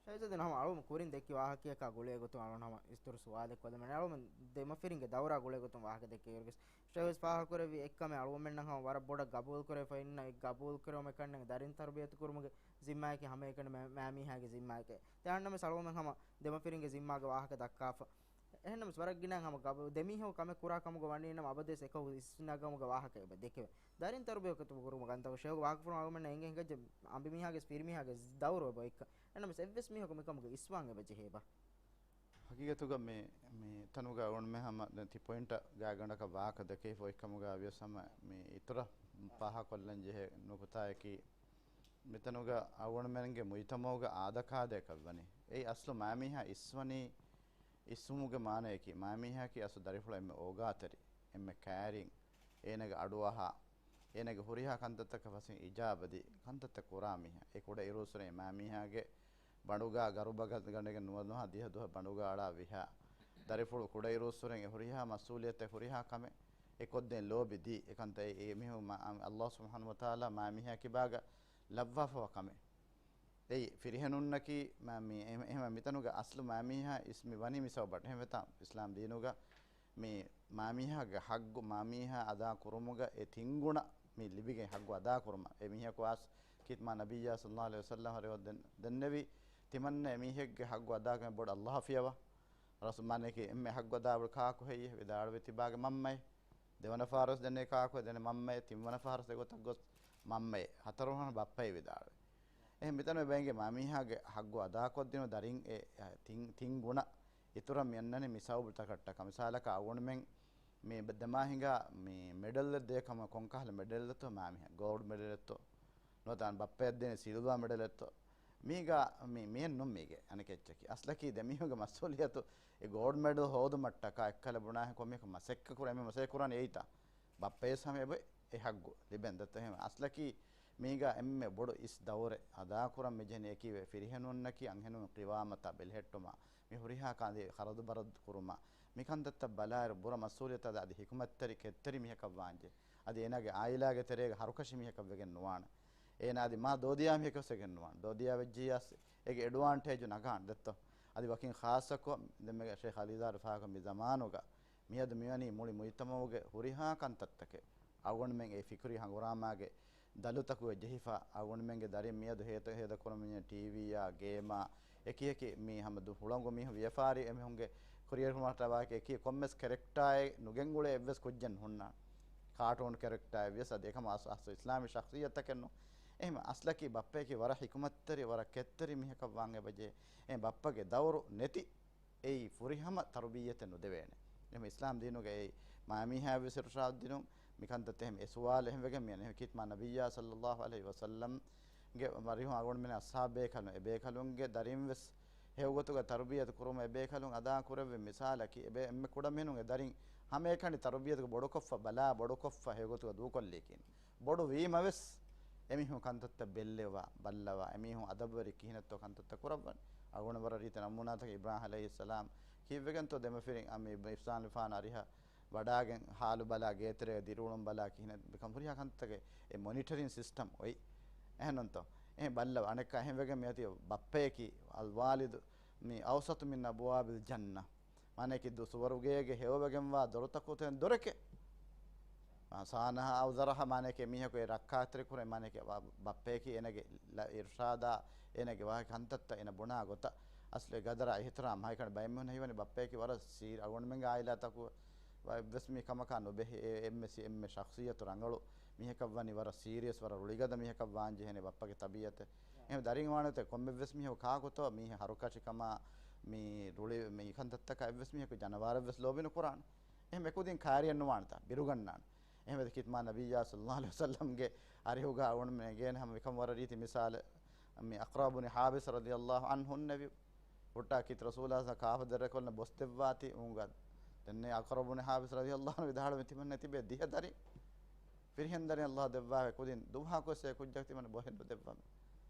ޝައިޒުއްދީން ހަމަ އަޅުމު ކުރިން ދެއްކި ވާހަކަޔަކާ ގުޅޭ ގޮތުން އަޅުން ހަމަ އިސްތުރު ސުވާލެއް ކޮށްލަމެން. އަޅުމު ދެމަފިރިންގެ ދައުރާ ގުޅޭ ގޮތުން ވާހަކަ ދެއްކޭ އިރުގެސް ޝައިޒް ފާހަގަކުރެއްވި އެއްކަމެއް އަޅުމެންނަށް ހަމަ ވަރަށް ބޮޑަށް ގަބޫލުކުރެވިފަ އިންނަ އެ ގަބޫލުކުރެވުމެއް ކަންނެން ދަރިން ތަރުބިޔަތު ކުރުމުގެ ޒިންމާއަކީ ހަމައެކަނި މަ-، މާމީހާގެ ޒިންމާއެކޭ. ތެ އަންނަމެސް އަޅުމެން ހަމަ ދެމަފިރިންގެ ޒިންމާގެ ވާހަކަ ދައްކާފަ. އެހެންނަމަސް ވަރަށް ގިނަ ހަމަ ގަބޫ-، ދެމީހަކު ކަމެއް ކުރާ ކަމުގަ ވަނީ ނަމަ އަބަދުވެސް އެކަކު އިސްނަގަމުގެ ވާހަކަ އެބަ ދެކެވޭ. ދަރިން ތަރުބިޔަތު ކުރުމުގަ ކަންތައް ޝޭޚް ވާގިފުޅު އަޅުމެންނަށް އެނގޭ ހިނގައްޖެ އަނބިމީހާގެ ފިރިމީހާގެ ދައުރު އެބަ އޮތްކަން. އެނަމަސް އެއްވެސް މީހަކު މިކަމުގަ އިސްވާން އެބަ ޖެހޭބާ؟ ހަގީގަތުގަ މި، މި ތަނުގަ އަޅުގަނޑުމެން ހަމަ ދެން ތި ޕޮއިންޓަށް ގާތްގަނޑަކަށް ވާހަކަ ދެކެވިފަ އޮތްކަމުގަ ވިޔަސް ހަމަ މި އިތުރަށް ފާހަގަކޮށްލަން ޖެހޭ ނުކުތާއަކީ، މިތަނުގަ އަޅުގަނޑުމެންގެ މުޖްތަމައުގަ އާދަކާދައަކަށް ވަނީ. އެއީ އަސްލު މާމީހާ އިސްވަނީ، އިސްވުމުގެ މާނަޔަކީ، މާމީހާއަކީ އަސްލު ދަރިފުޅަށް އެންމެ އޯގާތެރި، އެންމެ ކައިރިން، އޭނަގެ އަޑުއަހާ، އޭނަގެ ހުރިހާ ކަންތައްތަކަށް ފަސޭހަ އިޖާބަދީ ކަންތައްތައް ކުރާ މީހާ. އެ ކުޑަ އިރުއްސުރެ މާމީހާގެ ބަނޑުގާ ގަރުބަގަ ގަނޑެގެން ނުވަ ނުހާ ދިހަ ދުހަ ބަނޑުގާ އަޅާ ވިހާ. ދަރިފުޅު ކުޑައިރުއްސުރެ އެ ހުރިހާ މަސްއޫލިއްޔަތެއް ހުރިހާ ކަމެއް އެ ކޮށްދޭން ލޯބި ދީ. އެކަންތައް އެ މީހުން މަ-، އަ-، ﷲ ސުބްޙާނަހޫ ވަތަޢާލާ މާމީހާ ކިބާގަ ލައްވާފަވާ ކަމެއް. އެއީ ފިރިހެނުންނަކީ މަ-، މި އެ-، އެހެން މިތަނުގަ އަސްލު މާމީހާ އިސް މި ވަނީ މި ސަބަބަށް. އެހެންވެތާ އިސްލާމް ދީނުގަ މި މާމީހާގެ ހައްގު، މާމީހާ އަދާ ކުރުމުގަ އެ ތިން ގުނަ މި ލިބިގެން ހައްގު އަދާ ކުރުމަށް. އެ މީހަކު އަސް ކީތް މާ ނަބިއްޔާ ޞައްލައްލާހު ޢަލައިހި ވަސައްލަމަ ހަރި ދެން-، ދެންނެވި ތިމަންނަ އެ މީހެއްގެ ހައްގު އަދާކަމެއް ބޮޑު ﷲ އަށް ފިޔަވާ. ރަސޫލާ މާނައަކީ އެންމެ ހައްގު އަދާ ބޮޑު ކާކު ހެއްޔޭ؟ ވިދާޅުވި ތިބާގެ މަންމައޭ. ދެވަނަ ފާރުވެސް ދެންނެވި ކާކު ދެންނެވި މަންމައޭ. ތިންވަނަ ފާރުވެސް އެގޮތަށް ގޮސް މަންމައޭ. ހަތަރުވަނަ ބައްޕައޭ ވިދާޅުވި. އެހެން މިތަނުގަ އެބަ އެނގޭ މާމީހާގެ ހައްގު އަދާކޮށްދިނުން ދަރިން އެ، އެ، ތިން، ތިން ގުނަ އިތުރަށް މި އަންނަނީ މި ސަބަބުތަކަށްޓަކާ. މިސާލަކަށް އަޅުގަނޑުމެން މި ދެމާހިނގާ މި މެޑަލްއެއް ދޭ ކަމަށް ކޮންކަހަލަ މެޑަލްއެއްތޯ މާމީހާ؟ ގޯލްޑް މެޑަލްއެއްތޯ؟ ނުވަތަ ބައްޕަޔަށް ދޭނެ ސިލްވާ މެޑަލްއެއްތޯ؟ މީގާ މި، މިއެއް ނޫން މީގެ އަނެކެއްޗަކީ. އަސްލަކީ ދެމީހުންގެ މަސްއޫލިއްޔަތު އެ ގޯލްޑް މެޑަލް ހޯދުމަށްޓަކާ އެއްކަލަ ބުނާހެން ކޮންމެއަކު މަސައްކަތް ކުރާ އެންމެ މަސައްކަތް ކުރާނީ އެއީތާ. ބައްޕަޔަސް ހަމަ އެބަ އެ ހައްގު ލިބެން ދަތަ އެހެން. އަސްލަކީ މީގާ އެންމެ ބޮޑު އިސް ދައުރެއް އަދާކުރަން މިޖެހެނީ އެކީވެ ފިރިހެނުންނަކީ އަންހެނުން ޤިވާމަތާ ބެލެހެއްޓުމާ، މި ހުރިހާ ކަންތައް ޚަރަދު ބަރަދު ކުރުމާ، މި ކަންތައްތައް ބަލާއިރު ބުރަ މަސްއޫލިއްޔަތާ އަދި ޙިކުމަތްތެރި ކެތްތެރި މީހަކަށް ވާންޖެ. އަދި އޭނާގެ އާއިލާގެ ތެރޭގަ ހަރުކަށި މީހަކަށް ވެގެން ނުވާނެ. އޭނާ އަދި މާ ދޯދިޔާ މީހަކަށް ވެސް ވެގެން ނުވާނެ. ދޯދިޔާ ވެއްޖިއްޔާސް އޭގެ އެޑްވާންޓޭޖު ނަގާނެ ދެއްތޯ. އަދި ވަކިން ޚާއްޞަކޮށް ދެންމެ ޝޭޚް އަލީޒާދު ފާހަގަކޮށް މި ޒަމާނުގަ މިއަދު މިވަނީ މުޅި މުޖްތަމަޢުގެ ހުރިހާ ކަންތައްތަކެއް އަޅުގަނޑުމެން އެ ފިކުރީ ހަނގުރާމާގެ ދަލުތަކުގަ ޖެހިފަ، އަޅުގަނޑުމެންގެ ދަރިން މިއަދު ހޭދަ، ހޭދަކުރަމުން ޓީވީއާ، ގޭމާ، އެކިއެކި މި ހަމަ ދު ހުޅަނގު މީހުން ވިޔަފާރި އެމީހުންގެ ކުރިއެރުމަށްޓަވާ އެކި ކޮންމެސް ކެރެކްޓާއެއް ނުގެންގުޅޭ އެއްވެސް ކުއްޖެއް ނުހުންނާނެ. ކާޓޫން ކެރެކްޓާއެއް ވިޔަސް އަދި އެކަމަ އަސް، އަސް އިސްލާމީ ޝަޚްޞިއްޔަތަކެއް ނޫން. އެހެން އަސްލަކީ ބައްޕަޔަކީ ވަރަށް ޙިކުމަތްތެރި، ވަރަށް ކެތްތެރި މީހަކަށް ވާން އެބަޖެހޭ. އެ ބައްޕަގެ ދައުރު ނެތި އެއީ ފުރިހަމަ ތަރުބިއްޔަތެއް ނުދެވޭނެ. އެހެން އިސްލާމް ދީނުގައި މާމީހާ ވެސް އިރުޝާދު ދިނުން މިކަންތައް އެހެން އެ ސުވާލު އެހެން ވެގެން މިއަންނަނީ ކީތް މާ ނަބިއްޔާ ޞައްލައްލާހު ޢަލައިހި ވަސައްލަމްގެ މަރިހުން އަޅުގަނޑުމެން އަޞްޙާބު ބޭކަލުން، އެ ބޭކަލުންގެ ދަރިން ވެސް ހެޔޮގޮތުގަ ތަރުބިޔަތު ކުރުމަށް އެ ބޭކަލުން އަދާ ކުރެއްވި މިސާލަކީ، އެ ބޭ-، އެންމެ ކުޑަމިނުން އެ ދަރިން ހަމައެކަނި ތަރުބިޔަތުގަ ބޮޑުކޮށްފަ ބަލާ، ބޮޑުކޮށްފަ ހެޔޮގޮތުގަ ދޫކޮށްލީކީން. ބޮޑު ވީމަވެސް، އެމީހުން ކަންތައްތައް ބެއްލެވާ، ބައްލަވާ، އެމީހުން އަދަބުވެރި ކިހިނެއްތޯ ކަންތައްތައް ކުރައްވަން. އަޅުގަނޑު ވަރަށް ރީތި ނަމޫނާތަކެއް އިބްރާހިމް ޢަލައިހިއްސަލާމް ކީއްވެގެންތޯ ދެމަފިރިން އަ، މި އިފްސާން ފާން އަރިހަށް ވަޑާގެން ހާލު ބަލާ، ގޭތެރޭގަ ދިރިއުޅުން ބަލާ ކިހިނެއް މިކަން ހުރިހާ ކަންތައްތަކެއް އެ މޮނިޓަރިން ސިސްޓަމް އޮތް. އެހެންނޫންތޯ؟ އެހެން ބައްލަވާ. އަނެއްކާ އެހެން ވެގެން މިއޮތީ ބައްޕަޔަކީ އަލްވާލިދު މި އައުސަތު މިން އަބުވާބިލް ޖަންނަ. މާނައަކީ ދު ސުވަރުގޭގެ ހެޔޮވެގެންވާ ދޮރުތަކުގެ ދޮރެކޭ. ސާނަހާ އައު ޒަރަހަ މާނައަކީ މީހަކު އެ ރައްކާތެރިކުރޭ މާނައަކީ ބަ-، ބައްޕަޔަކީ އޭނަގެ ލަ-، އިރުޝާދާ އޭނަގެ ވާހަކަ ކަންތައްތައް އޭނަ ބުނާ ގޮތަށް. އަސްލު އެ ގަދަރާ އިހުތިރާމް ހައިކަނޑ ބައެއް މީހުން ހީވަނީ ބައްޕަޔަކީ ވަރަށް ސީރި އަޅުގަނޑުމެންގެ އާއިލާތަކު ވަ-، އެއްވެސް މި ކަމަކާ ނުބެހޭ. އެ-، އެންމެ ސި-، އެންމެ ޝަޚްޞިއްޔަތު ރަނގަޅު މީހަކަށް ވަނީ ވަރަށް ސީރިއަސް ވަރަށް ރުޅިގަދަ މީހަކަށް ވާން ޖެހޭނެ ބައްޕަގެ ތަބީއަތެއް. އެހެން ދަރިން ވާނެތެ ކޮންމެވެސް މީހަކު ކާކުތޯ މީހެއް ހަރުކަށިކަމާ މި ރުޅި މި ކަންތައްތަކާ އެއްވެސް މީހަކު ޖަނަވާރެއްވެސް ލޯބި ނުކުރާނެ. އެހެން އެކުދިން ކާރިއެއް ނުވާނެތާ ބިރުގަންނާނެ. އެހެންވެ ކިތްމާ ނަބިއްޔާ ޞައްލައްލާހު ޢަލައިހި ވަސައްލަމްގެ އަރިހުގަ އަޅުގަނޑުމެން އެނގޭނެ ހަމަ މިކަން ވަރަށް ރީތި މިސާލެއް. މި އަޤްރަޢު ބުނި ޙާބިސް ރަޟިޔައްލާހު ޢަންހު އިންނެވި. ހުއްޓާ ކީރިތި ރަސޫލާ ކާފަ ދެރަކޮށްލަން ބޮސްދެއްވާތީ އުނގަ. ދެންނެ އަޤްރަޢު ބުނި ޙާބިސް ރަޟިޔައްލާހު ޢަންހު ވިދާޅުވި ތިމަންނަ ތިބޭ ދިހަ ދަރި. ފިރިހެން ދަރިން އަﷲ ދެއްވާ ކުދިން ދުވަހަކުވެސް އެ ކުއްޖަކު ތިމަން ބޮހެއް ނުދެއްވަމެ.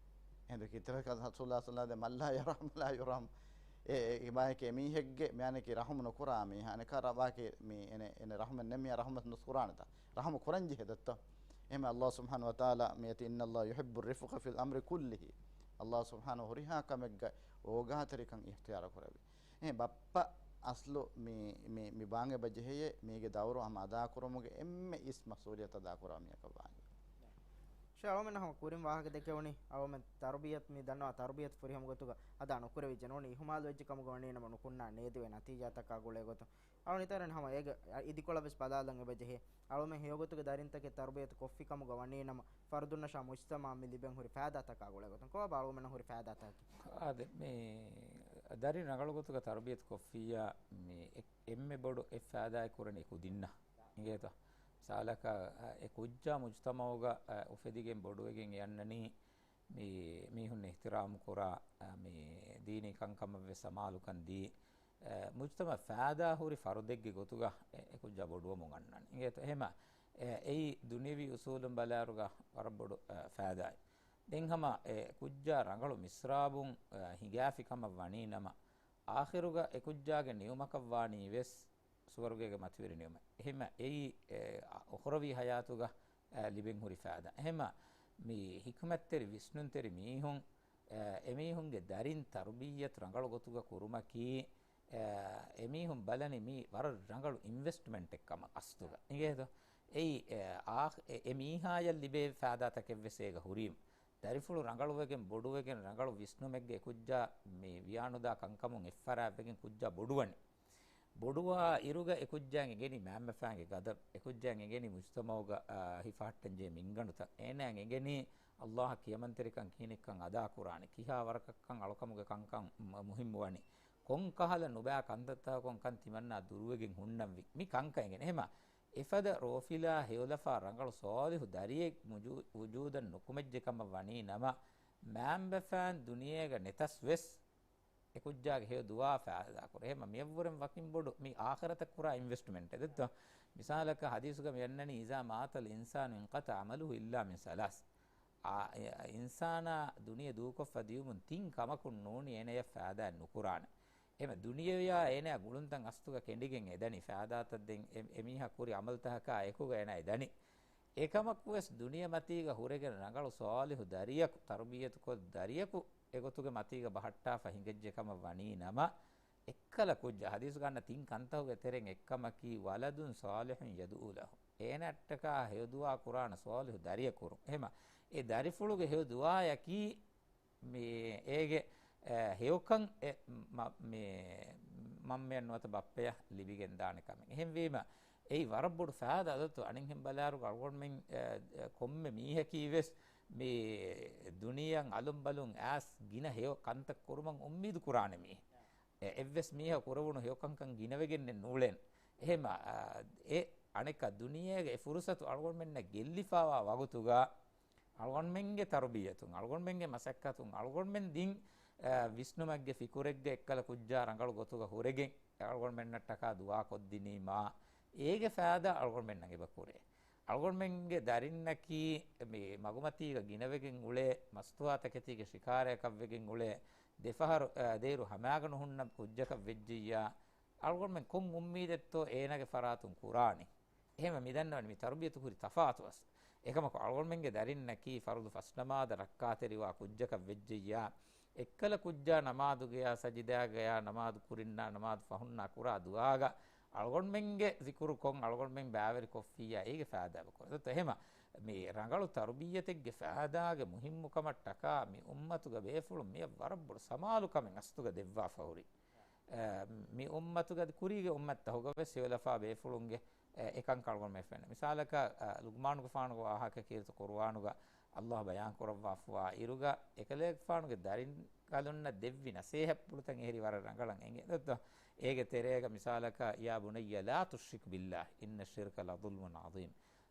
އެހެން ކީރިތި ރަސޫލާ ޞައްލައްލާހު ޢަލައިހި ވަސައްލަމް މަން ލާ ޔަރްޙަމް ލާ ޔުރްޙަމް. އެ، އެ، އެ މާނައަކީ މީހެއްގެ މާނައަކީ ރަޙުމް ނުކުރާ މީހާ. އަނެކާ ރަ-، ވާކި މި އެނެ، އެނެ ރަޙުމެއް ނެތް މީހާ ރަޙުމަތް ނުކުރާނެތާ. ރަޙުމް ކުރަން ޖެހޭ ދައްތޯ. އެހެން އަﷲ ސުބްޙާނަހޫ ވަތަޢާލާ މިއަތި، إن الله يحب الرفق في الأمر كله. އަﷲ ސުބްޙާނަހޫ ހުރިހާ ކަމެއްގަ އޯގާތެރިކަން އިޙްތިޔާރު ކުރެވި. އެ ބައްޕަ އަސްލު މި، މި، މި ބާން އެބަ ޖެހެޔޭ މީގެ ދައުރު ހަމަ އަދާކުރުމުގެ އެންމެ އިސް މަސްއޫލިއްޔަތު އަދާކުރާ މީހަކަށް ވާން. ޝޭ އަޅުމެން ހަމަ ކުރިން ވާހަކަ ދެކެވުނީ، އަޅުމެން ތަރުބިޔަތު މި ދަންނަވާ ތަރުބިޔަތު ފުރިހަމަ ގޮތުގަ އަދާ ނުކުރެވިއްޖެ ނޫނީ އިހުމާލު ވެއްޖެ ކަމުގަ ވަނީ ނަމަ ނުކުންނާ ނޭދެވޭ ނަތީޖާތަކާ ގުޅޭ ގޮތުން. އަޅުނިތަރެން ހަމަ އޭގެ އިދިކޮޅަށް ވެސް ބަލާލަން އެބަ ޖެހޭ. އަޅުމެން ހެޔޮގޮތުގެ ދަރިންތަކެއް ތަރުބިޔަތު ކޮށްފި ކަމުގަ ވަނީ ނަމަ، ފަރުދުންނަށާ މުޖްތަމަޢަށް މި ލިބެން ހުރި ފައިދާތަކާ ގުޅޭ ގޮތުން ކޮބާ އަޅުމެންނަށް ހުރި ފައިދާތަކީ؟ އާދެ، މި ދަރިން ރަނގަޅު ގޮތުގަ ތަރުބިޔަތު ކޮށްފިއްޔާ، މި އެ-، އެންމެ ބޮޑު އެއް ފައިދާއެއް ކުރަނީ ކުދިންނަށް. އިނގޭތޯ؟ މިސާލަކަށް، އެ ކުއްޖާ މުޖްތަމަޢުގަ އުފެދިގެން ބޮޑުވެގެން އެ އަންނަނީ، މި މީހުން އިޙްތިރާމް ކުރާ، އަ، މި ދީނީ ކަންކަމަށް ވެސް ސަމާލުކަން ދީ، އަ، މުޖްތަމަޢަށް ފައިދާ ހުރި ފަރުދެއްގެ ގޮތުގަ އެ، އެ ކުއްޖާ ބޮޑުވަމުން އަންނަން. އިނގޭތޯ؟ އެހެމަ، އެ، އެއީ ދުނިޔަވީ އުސޫލުން ބަލާއިރުގަ ވަރަށް ބޮޑު، އަ، ފައިދާއެއް. ދެން ހަމަ އެ ކުއްޖާ ރަނގަޅު މިސްރާބުން، އަ، ހިނގާފި ކަމަށް ވަނީ ނަމަ، އާޚިރުގަ އެ ކުއްޖާގެ ނިޢުމަކަށް ވާނީ ވެސް ސުވަރުގޭގެ މަތިވެރި ނިޢުމަތް. އެހެމަ އެއީ، އެ، އުޚްރަވީ ޙަޔާތުގަ، އެ، ލިބެން ހުރި ފައިދާ. އެހެމަ މި ޙިކުމަތްތެރި ވިސްނުންތެރި މީހުން، އެ، އެމީހުންގެ ދަރިން ތަރުބިއްޔަތު ރަނގަޅު ގޮތުގަ ކުރުމަކީ، އެ، އެމީހުން ބަލަނީ މީ ވަރަށް ރަނގަޅު އިންވެސްޓްމަންޓެއް ކަމަށް އަސްލުގަ. އިނގޭތޯ؟ އެއީ، އެ، އާ، އެ، އެ މީހާޔަށް ލިބޭ ފައިދާތަކެއްވެސް އޭގަ ހުރީމު. ދަރިފުޅު ރަނގަޅުވެގެން ބޮޑުވެގެން ރަނގަޅު ވިސްނުމެއްގަ އެ ކުއްޖާ މި ވިޔާނުދާ ކަންކަމުން އެއްފަރާތްވެގެން ކުއްޖާ ބޮޑުވަނީ. ބޮޑުވާ އިރުގަ އެ ކުއްޖާއަށް އެނގެނީ މައިންބަފައިންގެ ގަދަބު، އެ ކުއްޖާއަށް އެނގެނީ މުޖްތަމަޢުގަ، އާ، ހިފަހައްޓަންޖެހޭ މިންގަނޑުތައް، އޭނާއަށް އެނގެނީ ﷲ އަށް ކިޔަމަންތެރިކަން ކިހިނެއްކަން އަދާކުރާނެ، ކިހާ ވަރަކަށްކަން އަޅުކަމުގެ ކަންކަން މު-، މުހިއްމުވަނީ، ކޮންކަހަލަ ނުބައި ކަންތައްތަކުން ކަން ތިމަންނާ ދުރުވެގެން ހުންނަންވީ، މި ކަންކަން އެނގެނީ. އެހެމަ އެފަދަ ރޯފިލާ ހެޔޮލަފާ ރަނގަޅު ޞާލިޙު ދަރިއެއް މުޖޫ-، ވުޖޫދަށް ނުކުމެއްޖެ ކަމަށް ވަނީ ނަމަ، މައިންބަފައިން ދުނިޔޭގަ ނެތަސް ވެސް، އެ ކުއްޖާގެ ހެޔޮ ދުޢާ ފައިދާކުރޭ. އެހެމަ މިއަށްވުރެން ވަކިން ބޮޑު މި އާޚިރަތަށް ކުރާ އިންވެސްޓްމަންޓެއް ދެއްތޯ؟ މިސާލަކަށް ޙަދީޘުގަ މި އަންނަނީ، إذا مات الإنسان انقطع عمله إلا من ثلاث. އާ، އެ، އިންސާނާ ދުނިޔެ ދޫކޮށްފަ ދިޔުމުން ތިން ކަމަކުން ނޫނީ އޭނަޔަށް ފައިދާއެއް ނުކުރާނެ. އެހެމަ ދުނިޔެވިޔާ އޭނަޔާ ގުޅުންތައް އަސްލުގަ ކެނޑިގެން އެދަނީ ފައިދާތައް ދެން އެ، އެމީހާ ކުރި ޢަމަލުތަކަކާ އެކުގަ އޭނަ އެދަނީ. އެކަމަކުވެސް ދުނިޔެމަތީގަ ހުރެގެން ރަނގަޅު ޞާލިޙު ދަރިޔަކު، ތަރުބިއްޔަތުކޮށް ދަރިޔަކު އެގޮތުގެ މަތީގަ ބަހައްޓާފަ ހިނގައްޖެ ކަމަށް ވަނީ ނަމަ، އެއްކަލަ ކުއްޖާ، ޙަދީޘުގަ އަންނަ ތިން ކަންތަކުގެ ތެރެއިން އެއްކަމަކީ، ولد صالح يدعو له. އޭނައަށްޓަކާ ހެޔޮ ދުޢާ ކުރާނެ ޞާލިޙު ދަރިޔަކު ކުރުން. އެހެމަ އެ ދަރިފުޅުގެ ހެޔޮ ދުޢާޔަކީ، މި އޭގެ، އެ، ހެޔޮކަން އެ، މަ-، މި މަންމަޔަށް ނުވަތަ ބައްޕަޔަށް ލިބިގެން ދާނެ ކަމެއް. އެހެންވީމަ، އެއީ ވަރަށް ބޮޑު ފައިދާ ދައްތޯ. އަނެއްހެން ބަލާއިރު އަޅުގަނޑުމެން، އެ، އެ، ކޮންމެ މީހަކީ ވެސް މި ދުނިޔެއަށް އަލުންބަލުން އައިސް ގިނަ ހެޔޮ ކަންތައް ކުރުމަށް އުއްމީދު ކުރާނެ މީހެއް. އެ، އެއްވެސް މީހަކު ކުރެވުނު ހެޔޮކަންކަން ގިނަވެގެންނެއް ނޫޅޭނެ. އެހެމަ، އާ، އެ އަނެއްކާ ދުނިޔޭގެ އެ ފުރުސަތު އަޅުގަނޑުމެންނަށް ގެއްލިފާވާ ވަގުތުގަ، އަޅުގަނޑުމެންގެ ތަރުބިއްޔަތުން، އަޅުގަނޑުމެންގެ މަސައްކަތުން، އަޅުގަނޑުމެން ދިން، އަ، ވިސްނުމެއްގެ ފިކުރެއްގެ އެއްކަލަ ކުއްޖާ ރަނގަޅު ގޮތުގަ ހުރެގެން، އަޅުގަނޑުމެންނަށްޓަކާ ދުޢާ ކޮށްދިނީމާ، އޭގެ ފައިދާ އަޅުގަނޑުމެންނަށް އެބަ ކުރޭ. އަޅުގަނޑުމެންގެ ދަރިންނަކީ މި މަގުމަތީގަ ގިނަވެގެން އުޅޭ، މަސްތުވާތަކެތީގެ ޝިކާރަޔަކަށްވެގެން އުޅޭ، ދެފަހަރު، އަ، ދޭއިރު ހަމައިގަ ނުހުންނަ ކުއްޖަކަށް ވެއްޖިއްޔާ، އަޅުގަނޑުމެން ކޮން އުއްމީދެއްތޯ އޭނާގެ ފަރާތުން ކުރާނީ؟ އެހެންވެ މި ދަންނަވަނީ މި ތަރުބިޔަތު ހުރި ތަފާތު އަސް. އެކަމަކު އަޅުގަނޑުމެންގެ ދަރިންނަކީ ފަރުޟު ފަސްނަމާދަށް ރައްކާތެރިވާ ކުއްޖަކަށް ވެއްޖެއްޔާ، އެއްކަލަ ކުއްޖާ ނަމާދުގަޔާ ސަޖިދާގަޔާ ނަމާދު ކުރިންނާ ނަމާދު ފަހުންނާ ކުރާ ދުޢާގަ އަޅުގަނޑުމެންގެ ޒިކުރުކޮށް އަޅުގަނޑުމެން ބައިވެރިކޮށްފިއްޔާ އޭގެ ފައިދާ އެބަ ކުރޭ. ދެއްތޯ؟ އެހެމަ މި ރަނގަޅު ތަރުބިއްޔަތެއްގެ ފައިދާގެ މުހިއްމުކަމަށްޓަކާ މި އުއްމަތުގަ ބޭފުޅުން މިއަށް ވަރަށް ބޮޑު ސަމާލުކަމެއް އަސްލުގަ ދެއްވާފަ ހުރި. އަ، މި އުއްމަތުގަ ކުރީގެ އުއްމަތްތަހުގަ ވެސް ހެޔޮލަފާ ބޭފުޅުންގެ އެ، އެކަން ކަޅުގަނޑުމެ ފެންނަ. މިސާލަކަށް، އަ، ލުގްމާނުގެފާނުގެ ވާހަކަ ކީރިތި ޤުރުއާނުގަ ﷲ ބަޔާން ކުރައްވާފަވާ އިރުގަ، އެކަލޭގެފާނުގެ ދަރިން ކަލުންނަށް ދެއްވި ނަސޭހަތްޕުޅުތައް އެހެރީ ވަރަށް ރަނގަޅަށް އެނގޭ. ދެއްތޯ؟ އޭގެ ތެރޭގަ މިސާލަކަށް، "يا بني لا تشرك بالله إن الشرك لظلم عظيم."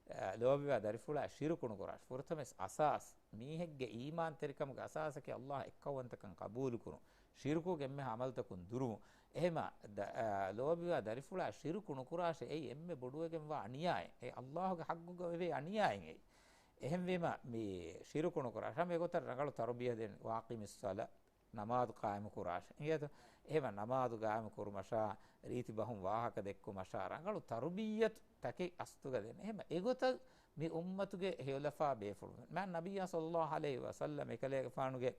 އަ، ލޯބިވާ ދަރިފުޅާ ޝިރުކު ނުކުރާށި. ފުރަތަމަ އަސާސް، މީހެއްގެ އީމާންތެރިކަމުގެ އަސާސަކީ ﷲ އެއްކައުވަންތަކަން ޤަބޫލުކުރުން. ޝިރުކުގެ އެންމެހާ ޢަމަލުތަކުން ދުރުވުން. އެހެމަ ދަ-، އާ، ލޯބިވާ ދަރިފުޅާ ޝިރުކު ނުކުރާށޭ، އެއީ އެންމެ ބޮޑުވެގެންވާ އަނިޔާއެއް. އެ ﷲ ގެ ޙައްޤުގަ ވެވޭ އަނިޔާއެއް އެއީ. އެހެންވީމަ، މި ޝިރުކު ނުކުރާށޭ. ހަމަ އެގޮތަށް ރަނގަޅު ތަރުބިޔަތެއް ދޭން. "وأقم الصلاة." ނަމާދު ޤާއިމު ކުރާށޭ. އިނގޭތޯ؟ އެހެމަ ނަމާދު ޤާއިމު ކުރުމަށާ، ރީތި ބަހުން ވާހަކަ ދެއްކުމަށާ، ރަނގަޅު ތަރުބިއްޔަތު ތަކެއް އަސްލުގަ ދޭން. އެހެމަ އެގޮތަށް މި އުއްމަތުގެ ހެޔޮލަފާ ބޭފުޅުން. މާތް ނަބިއްޔާ ޞައްލައްލާހު ޢަލައިހި ވަސައްލަމް އެކަލޭގެފާނުގެ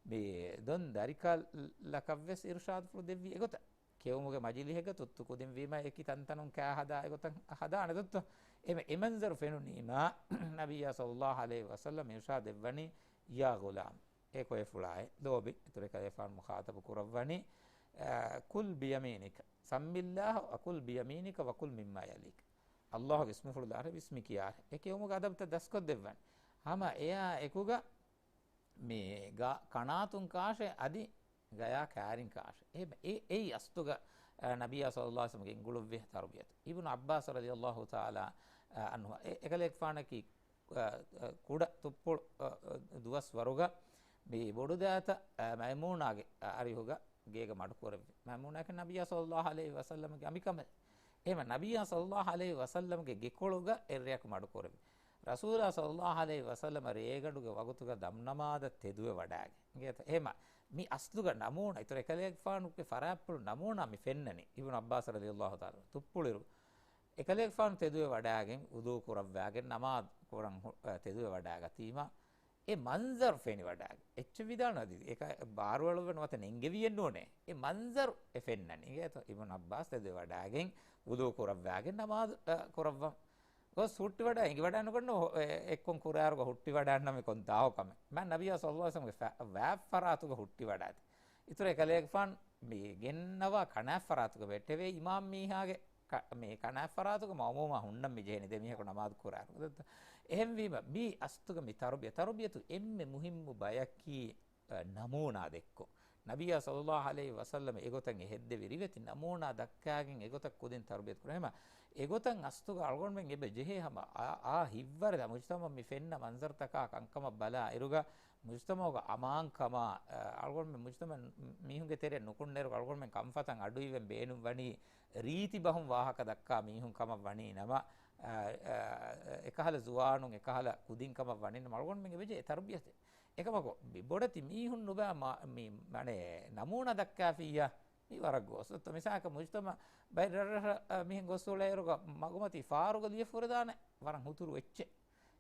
މި ދޮން ދަރިކަލަކަށްވެސް އިރުޝާދުފުޅު ދެއްވި އެގޮތަށް. ކެއުމުގެ މަޖިލީހެއްގަ ތުއްތު ކުދިން ވީމަ އެކި ތަންތަނުން ކާ ހަދާ އެގޮތަށް ހަދާނެ ދޮއްތޯ؟ އެމެ-، އެ މަންޒަރު ފެނުނީމާ، ނަބިއްޔާ ޞައްލައްލާހު ޢަލައިހި ވަސައްލަމް އިރުޝާދު ދެއްވަނީ، "يا غلام." އޭ ކޮއެފުޅާއޭ، ލޯބި އިތުރެ ކަލޭފާނު މުޚާޠަބު ކުރައްވަނީ، އަ، "كل بيمينك. سم الله وكل بيمينك وكل مما يليك." ﷲ ގެ އިސްމުފުޅު ދާށޭ، ބިސްމި ކިޔާށޭ. އެ ކެއުމުގެ އަދަބުތައް ދަސްކޮށްދެއްވަނީ. ހަމަ އެއާ އެކުގަ މި ގާ ކަނާތުން ކާށޭ، އަދި ގަޔާ ކާރިން ކާށޭ. އެ، އެ، އެއީ އަސްލުގަ، އަ، ނަބިއްޔާ ޞައްލައްލާހު ޢަލައިހި ވަސައްލަމްގެ އިނގުޅުއްވި ތަރުބިޔަތު. އިބްނު ޢައްބާސް ރަޟިޔައްލާހު ތަޢާލާ، އަ، ޢަންހު، އެ، އެކަލޭގެފާނަކީ، އަ، އަ، ކުޑަ ތުއްޕުޅު، އަ، އަ، ދުވަސްވަރުގަ މި ބޮޑުދައިތަ، އަ، މައިމޫނާގެ، އަ، އަރިހުގަ ގޭގަ މަޑުކުރެއްވި. މައިމޫނާއަކީ ނަބިއްޔާ ޞައްލައްލާހު ޢަލައިހި ވަސައްލަމްގެ އަނބިކަނބަލެއް. އެހެމަ ނަބިއްޔާ ޞައްލައްލާހު ޢަލައިހި ވަސައްލަމްގެ ގެކޮޅުގަ އެއްރެއަކު މަޑުކުރެއްވި. ރަސޫލާ ޞައްލައްލާހު ޢަލައިހި ވަސައްލަމަ ރޭގަނޑުގެ ވަގުތުގަ ދަމްނަމާދަށް ތެދުވެ ވަޑާގެން. އިނގޭތަ؟ އެހެމަ މި އަސްލުގަ ނަމޫނާ، އިތުރު އެކަލޭގެފާނުގެ ފަރާތްޕުޅު ނަމޫނާ މި ފެންނަނީ. އިބްނު ޢައްބާސް ރަޟިޔައްލާހު ތަޢާލާ ޢަންހު ތުއްޕުޅިރު އެކަލޭގެފާނު ތެދުވެ ވަޑާގެން، ވުޟޫ ކުރައްވާގެން، ނަމާދު ކުރަން ހު-، އަ، ތެދުވެ ވަޑާގަތީމާ، އެ މަންޒަރު ފެނިވަޑާގެން. އެއްޗެއް ވިދާޅު ނަދީ. އެކަ ބާރުއަޅުއްވަން ނުވަތަ ނެންގެވިއެއް ނޫނޭ. އެ މަންޒަރު އެ ފެންނަނީ. އިނގޭތޯ؟ އިބްނު ޢައްބާސް ތެދުވެ ވަޑާގެން، ވުޟޫ ކުރައްވާގެން ނަމާދު، އަ، ކުރައްވަން. ގޮސް ހުއްޓިވަޑާ އެނގިވަޑާނުގަންނު އެ-، އެއްކޮން ކުރާރުގަ ހުއްޓިވަޑާންނަމެ ކޮން ތާކު ކަމެއް. މާތް ނަބިއްޔާ ޞައްލައްލާހު ޢަލައިހި ވަސައްލަމްގެ ފަ-، ވާތްފަރާތުގަ ހުއްޓިވަޑާތި. އިތުރު އެކަލޭގެފާނު މި ގެންނަވާ ކަނާތްފަރާތުގަ ބެއްޓެވޭ އިމާމް މީހާގެ ކަ-، މި ކަނާތްފަރާތުގަ މައުމޫމާ ހުންނަން މި ޖެހެނީ ދެ މީހަކު ނަމާދު ކުރާރު. އެހެންވީމަ، މި އަސްތުގަ މި ތަރުބިޔަ، ތަރުބިޔަތު އެންމެ މުހިއްމު ބަޔަކީ، އަ، ނަމޫނާ ދެއްކުން. ނަބިއްޔާ ޞައްލައްލާހު ޢަލައިހި ވަސައްލަމަ އެގޮތަށް އެ ހެއްދެވި ރިވެތި ނަމޫނާ ދައްކާގެން އެގޮތަށް ކުދިން ތަރުބިޔަތު ކުރުން. އެހެމަ އެގޮތަށް އަސްތުގަ އަޅުގަނޑުމެން އެބަ ޖެހޭ ހަމަ އާ، އާ ހިތްވަރުގަ މުޖްތަމަޢު މި ފެންނަ މަންޒަރުތަކާ ކަންކަމަށް ބަލާ އިރުގަ، މުޖްތަމަޢުގަ އަމާންކަމާ، އަ، އަޅުގަނޑުމެން މުޖްތަމަޢު މީހުންގެ ތެރެއަށް ނުކުންނައިރު އަޅުގަނޑުމެން ކަންފަތަށް އަޑުއިވެން ބޭނުންވަނީ ރީތި ބަހުން ވާހަކަ ދައްކާ މީހުން ކަމަށް ވަނީ ނަމަ، އަ، އަ، އެކަހަލަ ޒުވާނުން އެކަހަލަ ކުދިން ކަމަށް ވަނީ ނަމަ އަޅުގަނޑުމެން އެބަޖެހޭ ތަރުބިޔަތެއް. އެކަމަކު، މި ބޮޑެތި މީހުން ނުބާ މާ-، މި، މަނެ، ނަމޫނާ ދައްކާފިއްޔާ، މި ވަރަށް ގޯސް. އޮތްތޯ މިސާލަކަށް މުޖްތަމަޢު ބައެއް ރަށްރަށަށް، އަ، މިހެން ގޮސް އުޅޭއިރުގަ މަގުމަތީ ފާރުގަ ލިޔެފަ ހުރެދާނެ ވަރަށް ހުތުރު އެއްޗެއް.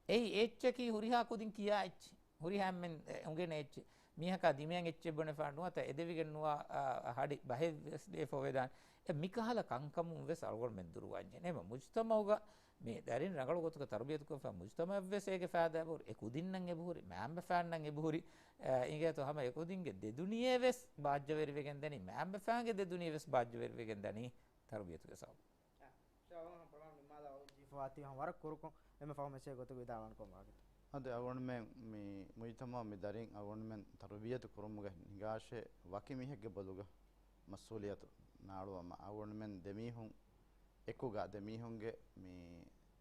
އެއީ އެއްޗަކީ ހުރިހާ ކުދިން ކިޔާ އެއްޗެއް. ހުރިހާ އެންމެން، އެ، އުނގެނޭ އެއްޗެއް. މީހަކާ ދިމަޔަށް އެއްޗެއް ބުނެފާ ނުވަތަ އެދެވިގެން ނުވާ، އަ، ހަޑި ބަހެއް ވެސް ލިޔެފަ ހުރެދާނެ. އެ މިކަހަލަ ކަންކަމުން ވެސް އަޅުގަނޑުމެން ދުރުވާންޖެހޭ. އެމަ މުޖްތަމަޢުގަ މި ދަރިން ރަނގަޅު ގޮތުގަ ތަރުބިޔަތުކޮށްފަ މުޖްތަމަޢަށްވެސް އޭގެ ފައިދާ އެބަހުރި. އެ ކުދިންނަށް އެބަހުރި، މައިންބަފައިންނަށް އެބަހުރި. އެ، އިނގޭތޯ ހަމަ އެ ކުދިންގެ ދެދުނިޔެވެސް ބާއްޖަވެރިވެގެން ދަނީ، މައިންބަފައިންގެ ދެދުނިޔެވެސް ބާއްޖަވެރިވެގެން ދަނީ ތަރުބިޔަތުގެ ސަބަބުން. ޝާވަން ހަމަ ބަލާން ނިމާލާ ޖީފަވާތީ ހަމަ ވަރަށް ކުރުކޮށް، އެންމެ ފަހު މެސެޖް ގޮތުގަ ވިދާޅުވާން ކޮން ވާހަކަތަ؟ އަދި އަޅުގަނޑުމެން މި މުޖްތަމަޢު މި ދަރިން އަޅުގަނޑުމެން ތަރުބިޔަތު ކުރުމުގަ ހިނގާށޭ ވަކި މީހެއްގެ ބޮލުގަ މަސްއޫލިއްޔަތު ނާޅުވަމާ، އަޅުގަނޑުމެން ދެމީހުން އެކުގަ ދެމީހުންގެ މި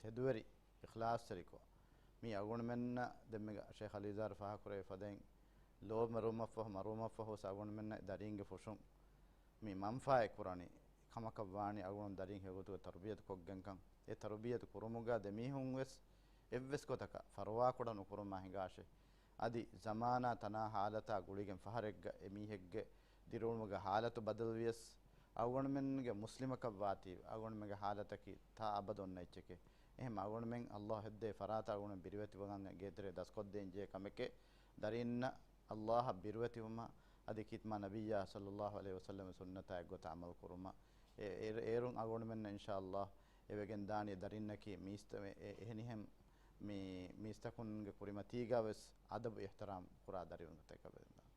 ތެދުވެރި އިޚްލާޞްތެރިކޮށް، މި އަޅުގަނޑުމެންނަށް ދެންމެގަ ޝޭޚް އަލީޒާރު ފާހަގަކުރެވި ފަދައިން ލޯބި މަރުވުމަށްފަހު، މަރުވުމަށްފަހު ވެސް އަޅުގަނޑުމެންނަށް ދަރީންގެ ފުށުން މި މަންފާއެއް ކުރަނީ ކަމަކަށް ވާނީ އަޅުގަނޑު ދަރީން ހެޔޮގޮތުގަ ތަރުބިޔަތު ކޮށްގެންކަން. އެ ތަރުބިޔަތު ކުރުމުގަ ދެމީހުން ވެސް އެއްވެސް ގޮތަކަށް ފަރުވާކުޑަ ނުކުރުމާ ހިނގާށޭ. އަދި ޒަމާނާ ތަނާ ހާލަތާ ގުޅިގެން ފަހަރެއްގަ އެ މީހެއްގެ ދިރިއުޅުމުގެ ހާލަތު ބަދަލުވިޔަސް، އަޅުގަނޑުމެންގެ މުސްލިމަކަށްވާތީ އަޅުގަނޑުމެންގެ ހާލަތަކީ ތާ އަބަދު އޮންނަ އެއްޗެކޭ. އެހެން އަޅުގަނޑުމެން ﷲ ހެއްދޭ ފަރާތަށް އަޅުގަނޑުމެން ބިރުވެތިވަން ގޭތެރޭ ދަސްކޮށްދޭން ޖެހޭ ކަމެކޭ. ދަރީންނަށް ﷲ އަށް ބިރުވެތިވުމަށް އަދި ޚިތްމާ ނަބިއްޔާ ޞައްލައްލާހު ޢަލައިހި ވަސައްލަމް ސުންނަތާ އެއްގޮތަށް ޢަމަލު ކުރުމަށް. އެ، އޭރު، އޭރުން އަޅުގަނޑުމެންނަށް އިންޝާﷲ އެވެގެން ދާނީ ދަރިންނަކީ މީސްތަ-، އެ، އެ، އެހެނިހެން މި މީސްތަކުންގެ ކުރިމަތީގަ ވެސް އަދަބު އިޙްތިރާމް ކުރާ ދަރިވަރުން ގޮތަކަށް ވެގެންދާނެ.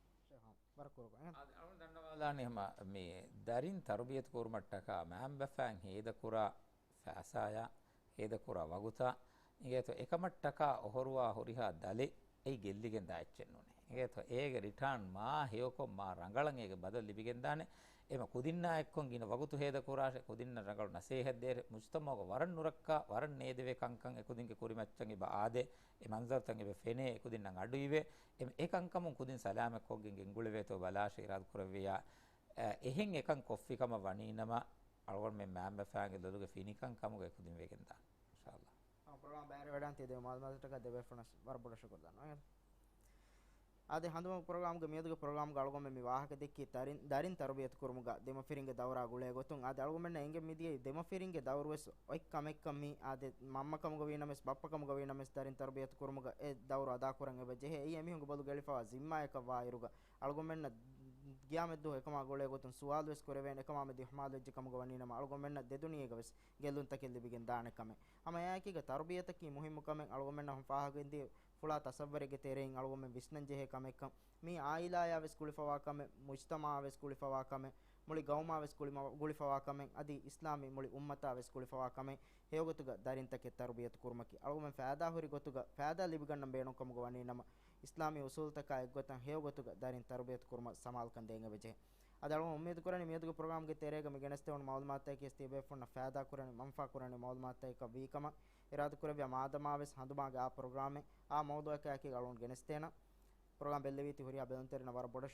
ވަރަށް ކުރު. އާދެ، އަޅުގަނޑު ދަންނަވާލާނީ ހަމަ މި ދަރިން ތަރުބިޔަތު ކުރުމަށްޓަކާ މައިންބަފައިން ހޭދަކުރާ ފައިސާޔާ، ހޭދަކުރާ ވަގުތާ އިނގޭތޯ، އެކަމަށްޓަކާ އޮހޮރުވާ ހުރިހާ ދަލެއް އެއީ ގެއްލިގެން ދާ އެއްޗެއް ނޫނޭ. އިނގޭތޯ، އޭގެ ރިޓާން މާ ހެޔޮކޮށް މާ ރަނގަޅަށް އޭގެ ބަދަލު ލިބިގެންދާނެ. އެމަ ކުދިންނާ އެއްކޮށް ގިނަ ވަގުތު ހޭދަކުރާށޭ، ކުދިންނަށް ރަނގަޅު ނަސޭހަތް ދޭށޭ، މުޖްތަމަޢުގަ ވަރަށް ނުރައްކާ، ވަރަށް ނޭދެވޭ ކަންކަން އެކުދިންގެ ކުރިމައްޗަށް އެބަ އާދޭ، އެ މަންޒަރުތައް އެބަ ފެނޭ، އެކުދިންނަށް އަޑުއިވޭ. އެ، އެ ކަންކަމުން ކުދިން ސަލާމަތްކޮށްގެން ގެންގުޅެވޭތޯ ބަލާށޭ އިރާދަ ކުރެއްވިއްޔާ، އެ، އެހެން އެކަން ކޮށްފި ކަމަށް ވަނީނަމަ، އަޅުގަނޑުމެން މައިންބަފައިންގެ ލޮލުގެ ފިނިކަން ކަމުގަ އެކުދިން ވެގެންދާނެ، އިންޝާﷲ. އާ، ޕްރޮގްރާމް ބައިވެރިވެވަޑައިގަތްދިޔަ މަޢުލޫމާތުތަކަށް ދެބޭފުޅުންނަށް ވަރަށް ބޮޑަށް ޝުކުރު ދަންނަވަން. އާދެ، ހަނދުމަ ޕްރޮގްރާމްގެ މިއަދުގެ ޕްރޮގްރާމްގަ އަޅުގަނޑުމެން މި ވާހަކަ ދެއްކީ ދަރިން، ދަރިން ތަރުބިޔަތު ކުރުމުގަ ދެމަފިރިންގެ ދައުރާ ގުޅޭ ގޮތުން. އާދެ، އަޅުގަނޑުމެންނަށް އެނގެން މިދިޔައީ ދެމަފިރިންގެ ދައުރު ވެސް އޮތް ކަމެއްކަން މީ. އާދެ، މަންމަ ކަމުގަ ވީނަމަވެސް، ބައްޕަ ކަމުގަ ވީނަމަވެސް، ދަރިން ތަރުބިޔަތު ކުރުމުގަ އެ ދައުރު އަދާކުރަން އެބަ ޖެހޭ. އެއީ އެމީހުންގެ ބޮލުގަ އެޅިފަވާ ޒިންމާއަކަށް ވާއިރުގަ އަޅުގަނޑުމެންނަށް ގިޔާމަތްދުވަހު އެކަމާ ގުޅޭ ގޮތުން ސުވާލު ވެސް ކުރެވޭނެ، އެކަމާ މެދު އިހުމާލު ވެއްޖެ ކަމުގަ ވަނީނަމަ، އަޅުގަނޑުމެންނަށް ދެދުނިޔޭގަ ވެސް ގެއްލުންތަކެއް ލިބިގެން ދާނެ ކަމެއް. ހަމަ އެއާއެކީގަ ތަރުބިޔަތަކީ މުހިއްމު ކަމެއް. އަޅުގަނޑުމެންނަށް ފާހަގައިންދިޔަ ފުޅާ ތަސައްވަރެއްގެ ތެރެއިން އަޅުގަނޑުމެން ވިސްނަން ޖެހޭ ކަމެއްކަން. މީ އާއިލާޔާ ވެސް ގުޅިފަވާ ކަމެއް، މުޖްތަމަޢާ ވެސް ގުޅިފަވާ ކަމެއް، މުޅި ގައުމާ ވެސް ގުޅިމަ-، ގުޅިފަވާ ކަމެއް، އަދި އިސްލާމީ މުޅި އުއްމަތާ ވެސް ގުޅިފަވާ ކަމެއް. ހެޔޮގޮތުގަ ދަރިންތަކެއް ތަރުބިޔަތު ކުރުމަކީ، އަޅުގަނޑުމެން ފައިދާ ހުރި ގޮތުގަ ފައިދާ ލިބިގަންނަން ބޭނުންކަމުގަ ވަނީ ނަމަ، އިސްލާމީ އުސޫލުތަކާ އެއްގޮތަށް ހެޔޮގޮތުގަ ދަރިން ތަރުބިޔަތު ކުރުމަށް ސަމާލުކަން ދޭން އެބަޖެހޭ. އަދި އަޅުގަނޑު އުއްމީދު ކުރަނީ މިއަދުގެ ޕްރޮގްރާމްގެ ތެރޭގަ މި ގެނެސްދެވުނު މަޢުލޫމާތުތަކީ ތިޔަބޭފުޅުންނަށް ފައިދާ ކުރަނީ، މަންފާ ކުރަނީ މަޢުލޫމާތުތަކަކަށް ވީ ކަމަށް އިރާދަ ކުރެއްވިޔާ، މާދަމާވެސް ހަނދުމާގެ އާ ޕްރޮގްރާމެއް އާ މައުޟޫޢަކާއެކީގަ އަޅުގަނޑު ގެނެސްދޭނަން. ޕްރޮގްރާމް ބެއްލެވީތީ ހުރިހާ ބެލުންތެރިންނަށް ވަރަށް ބޮޑަށް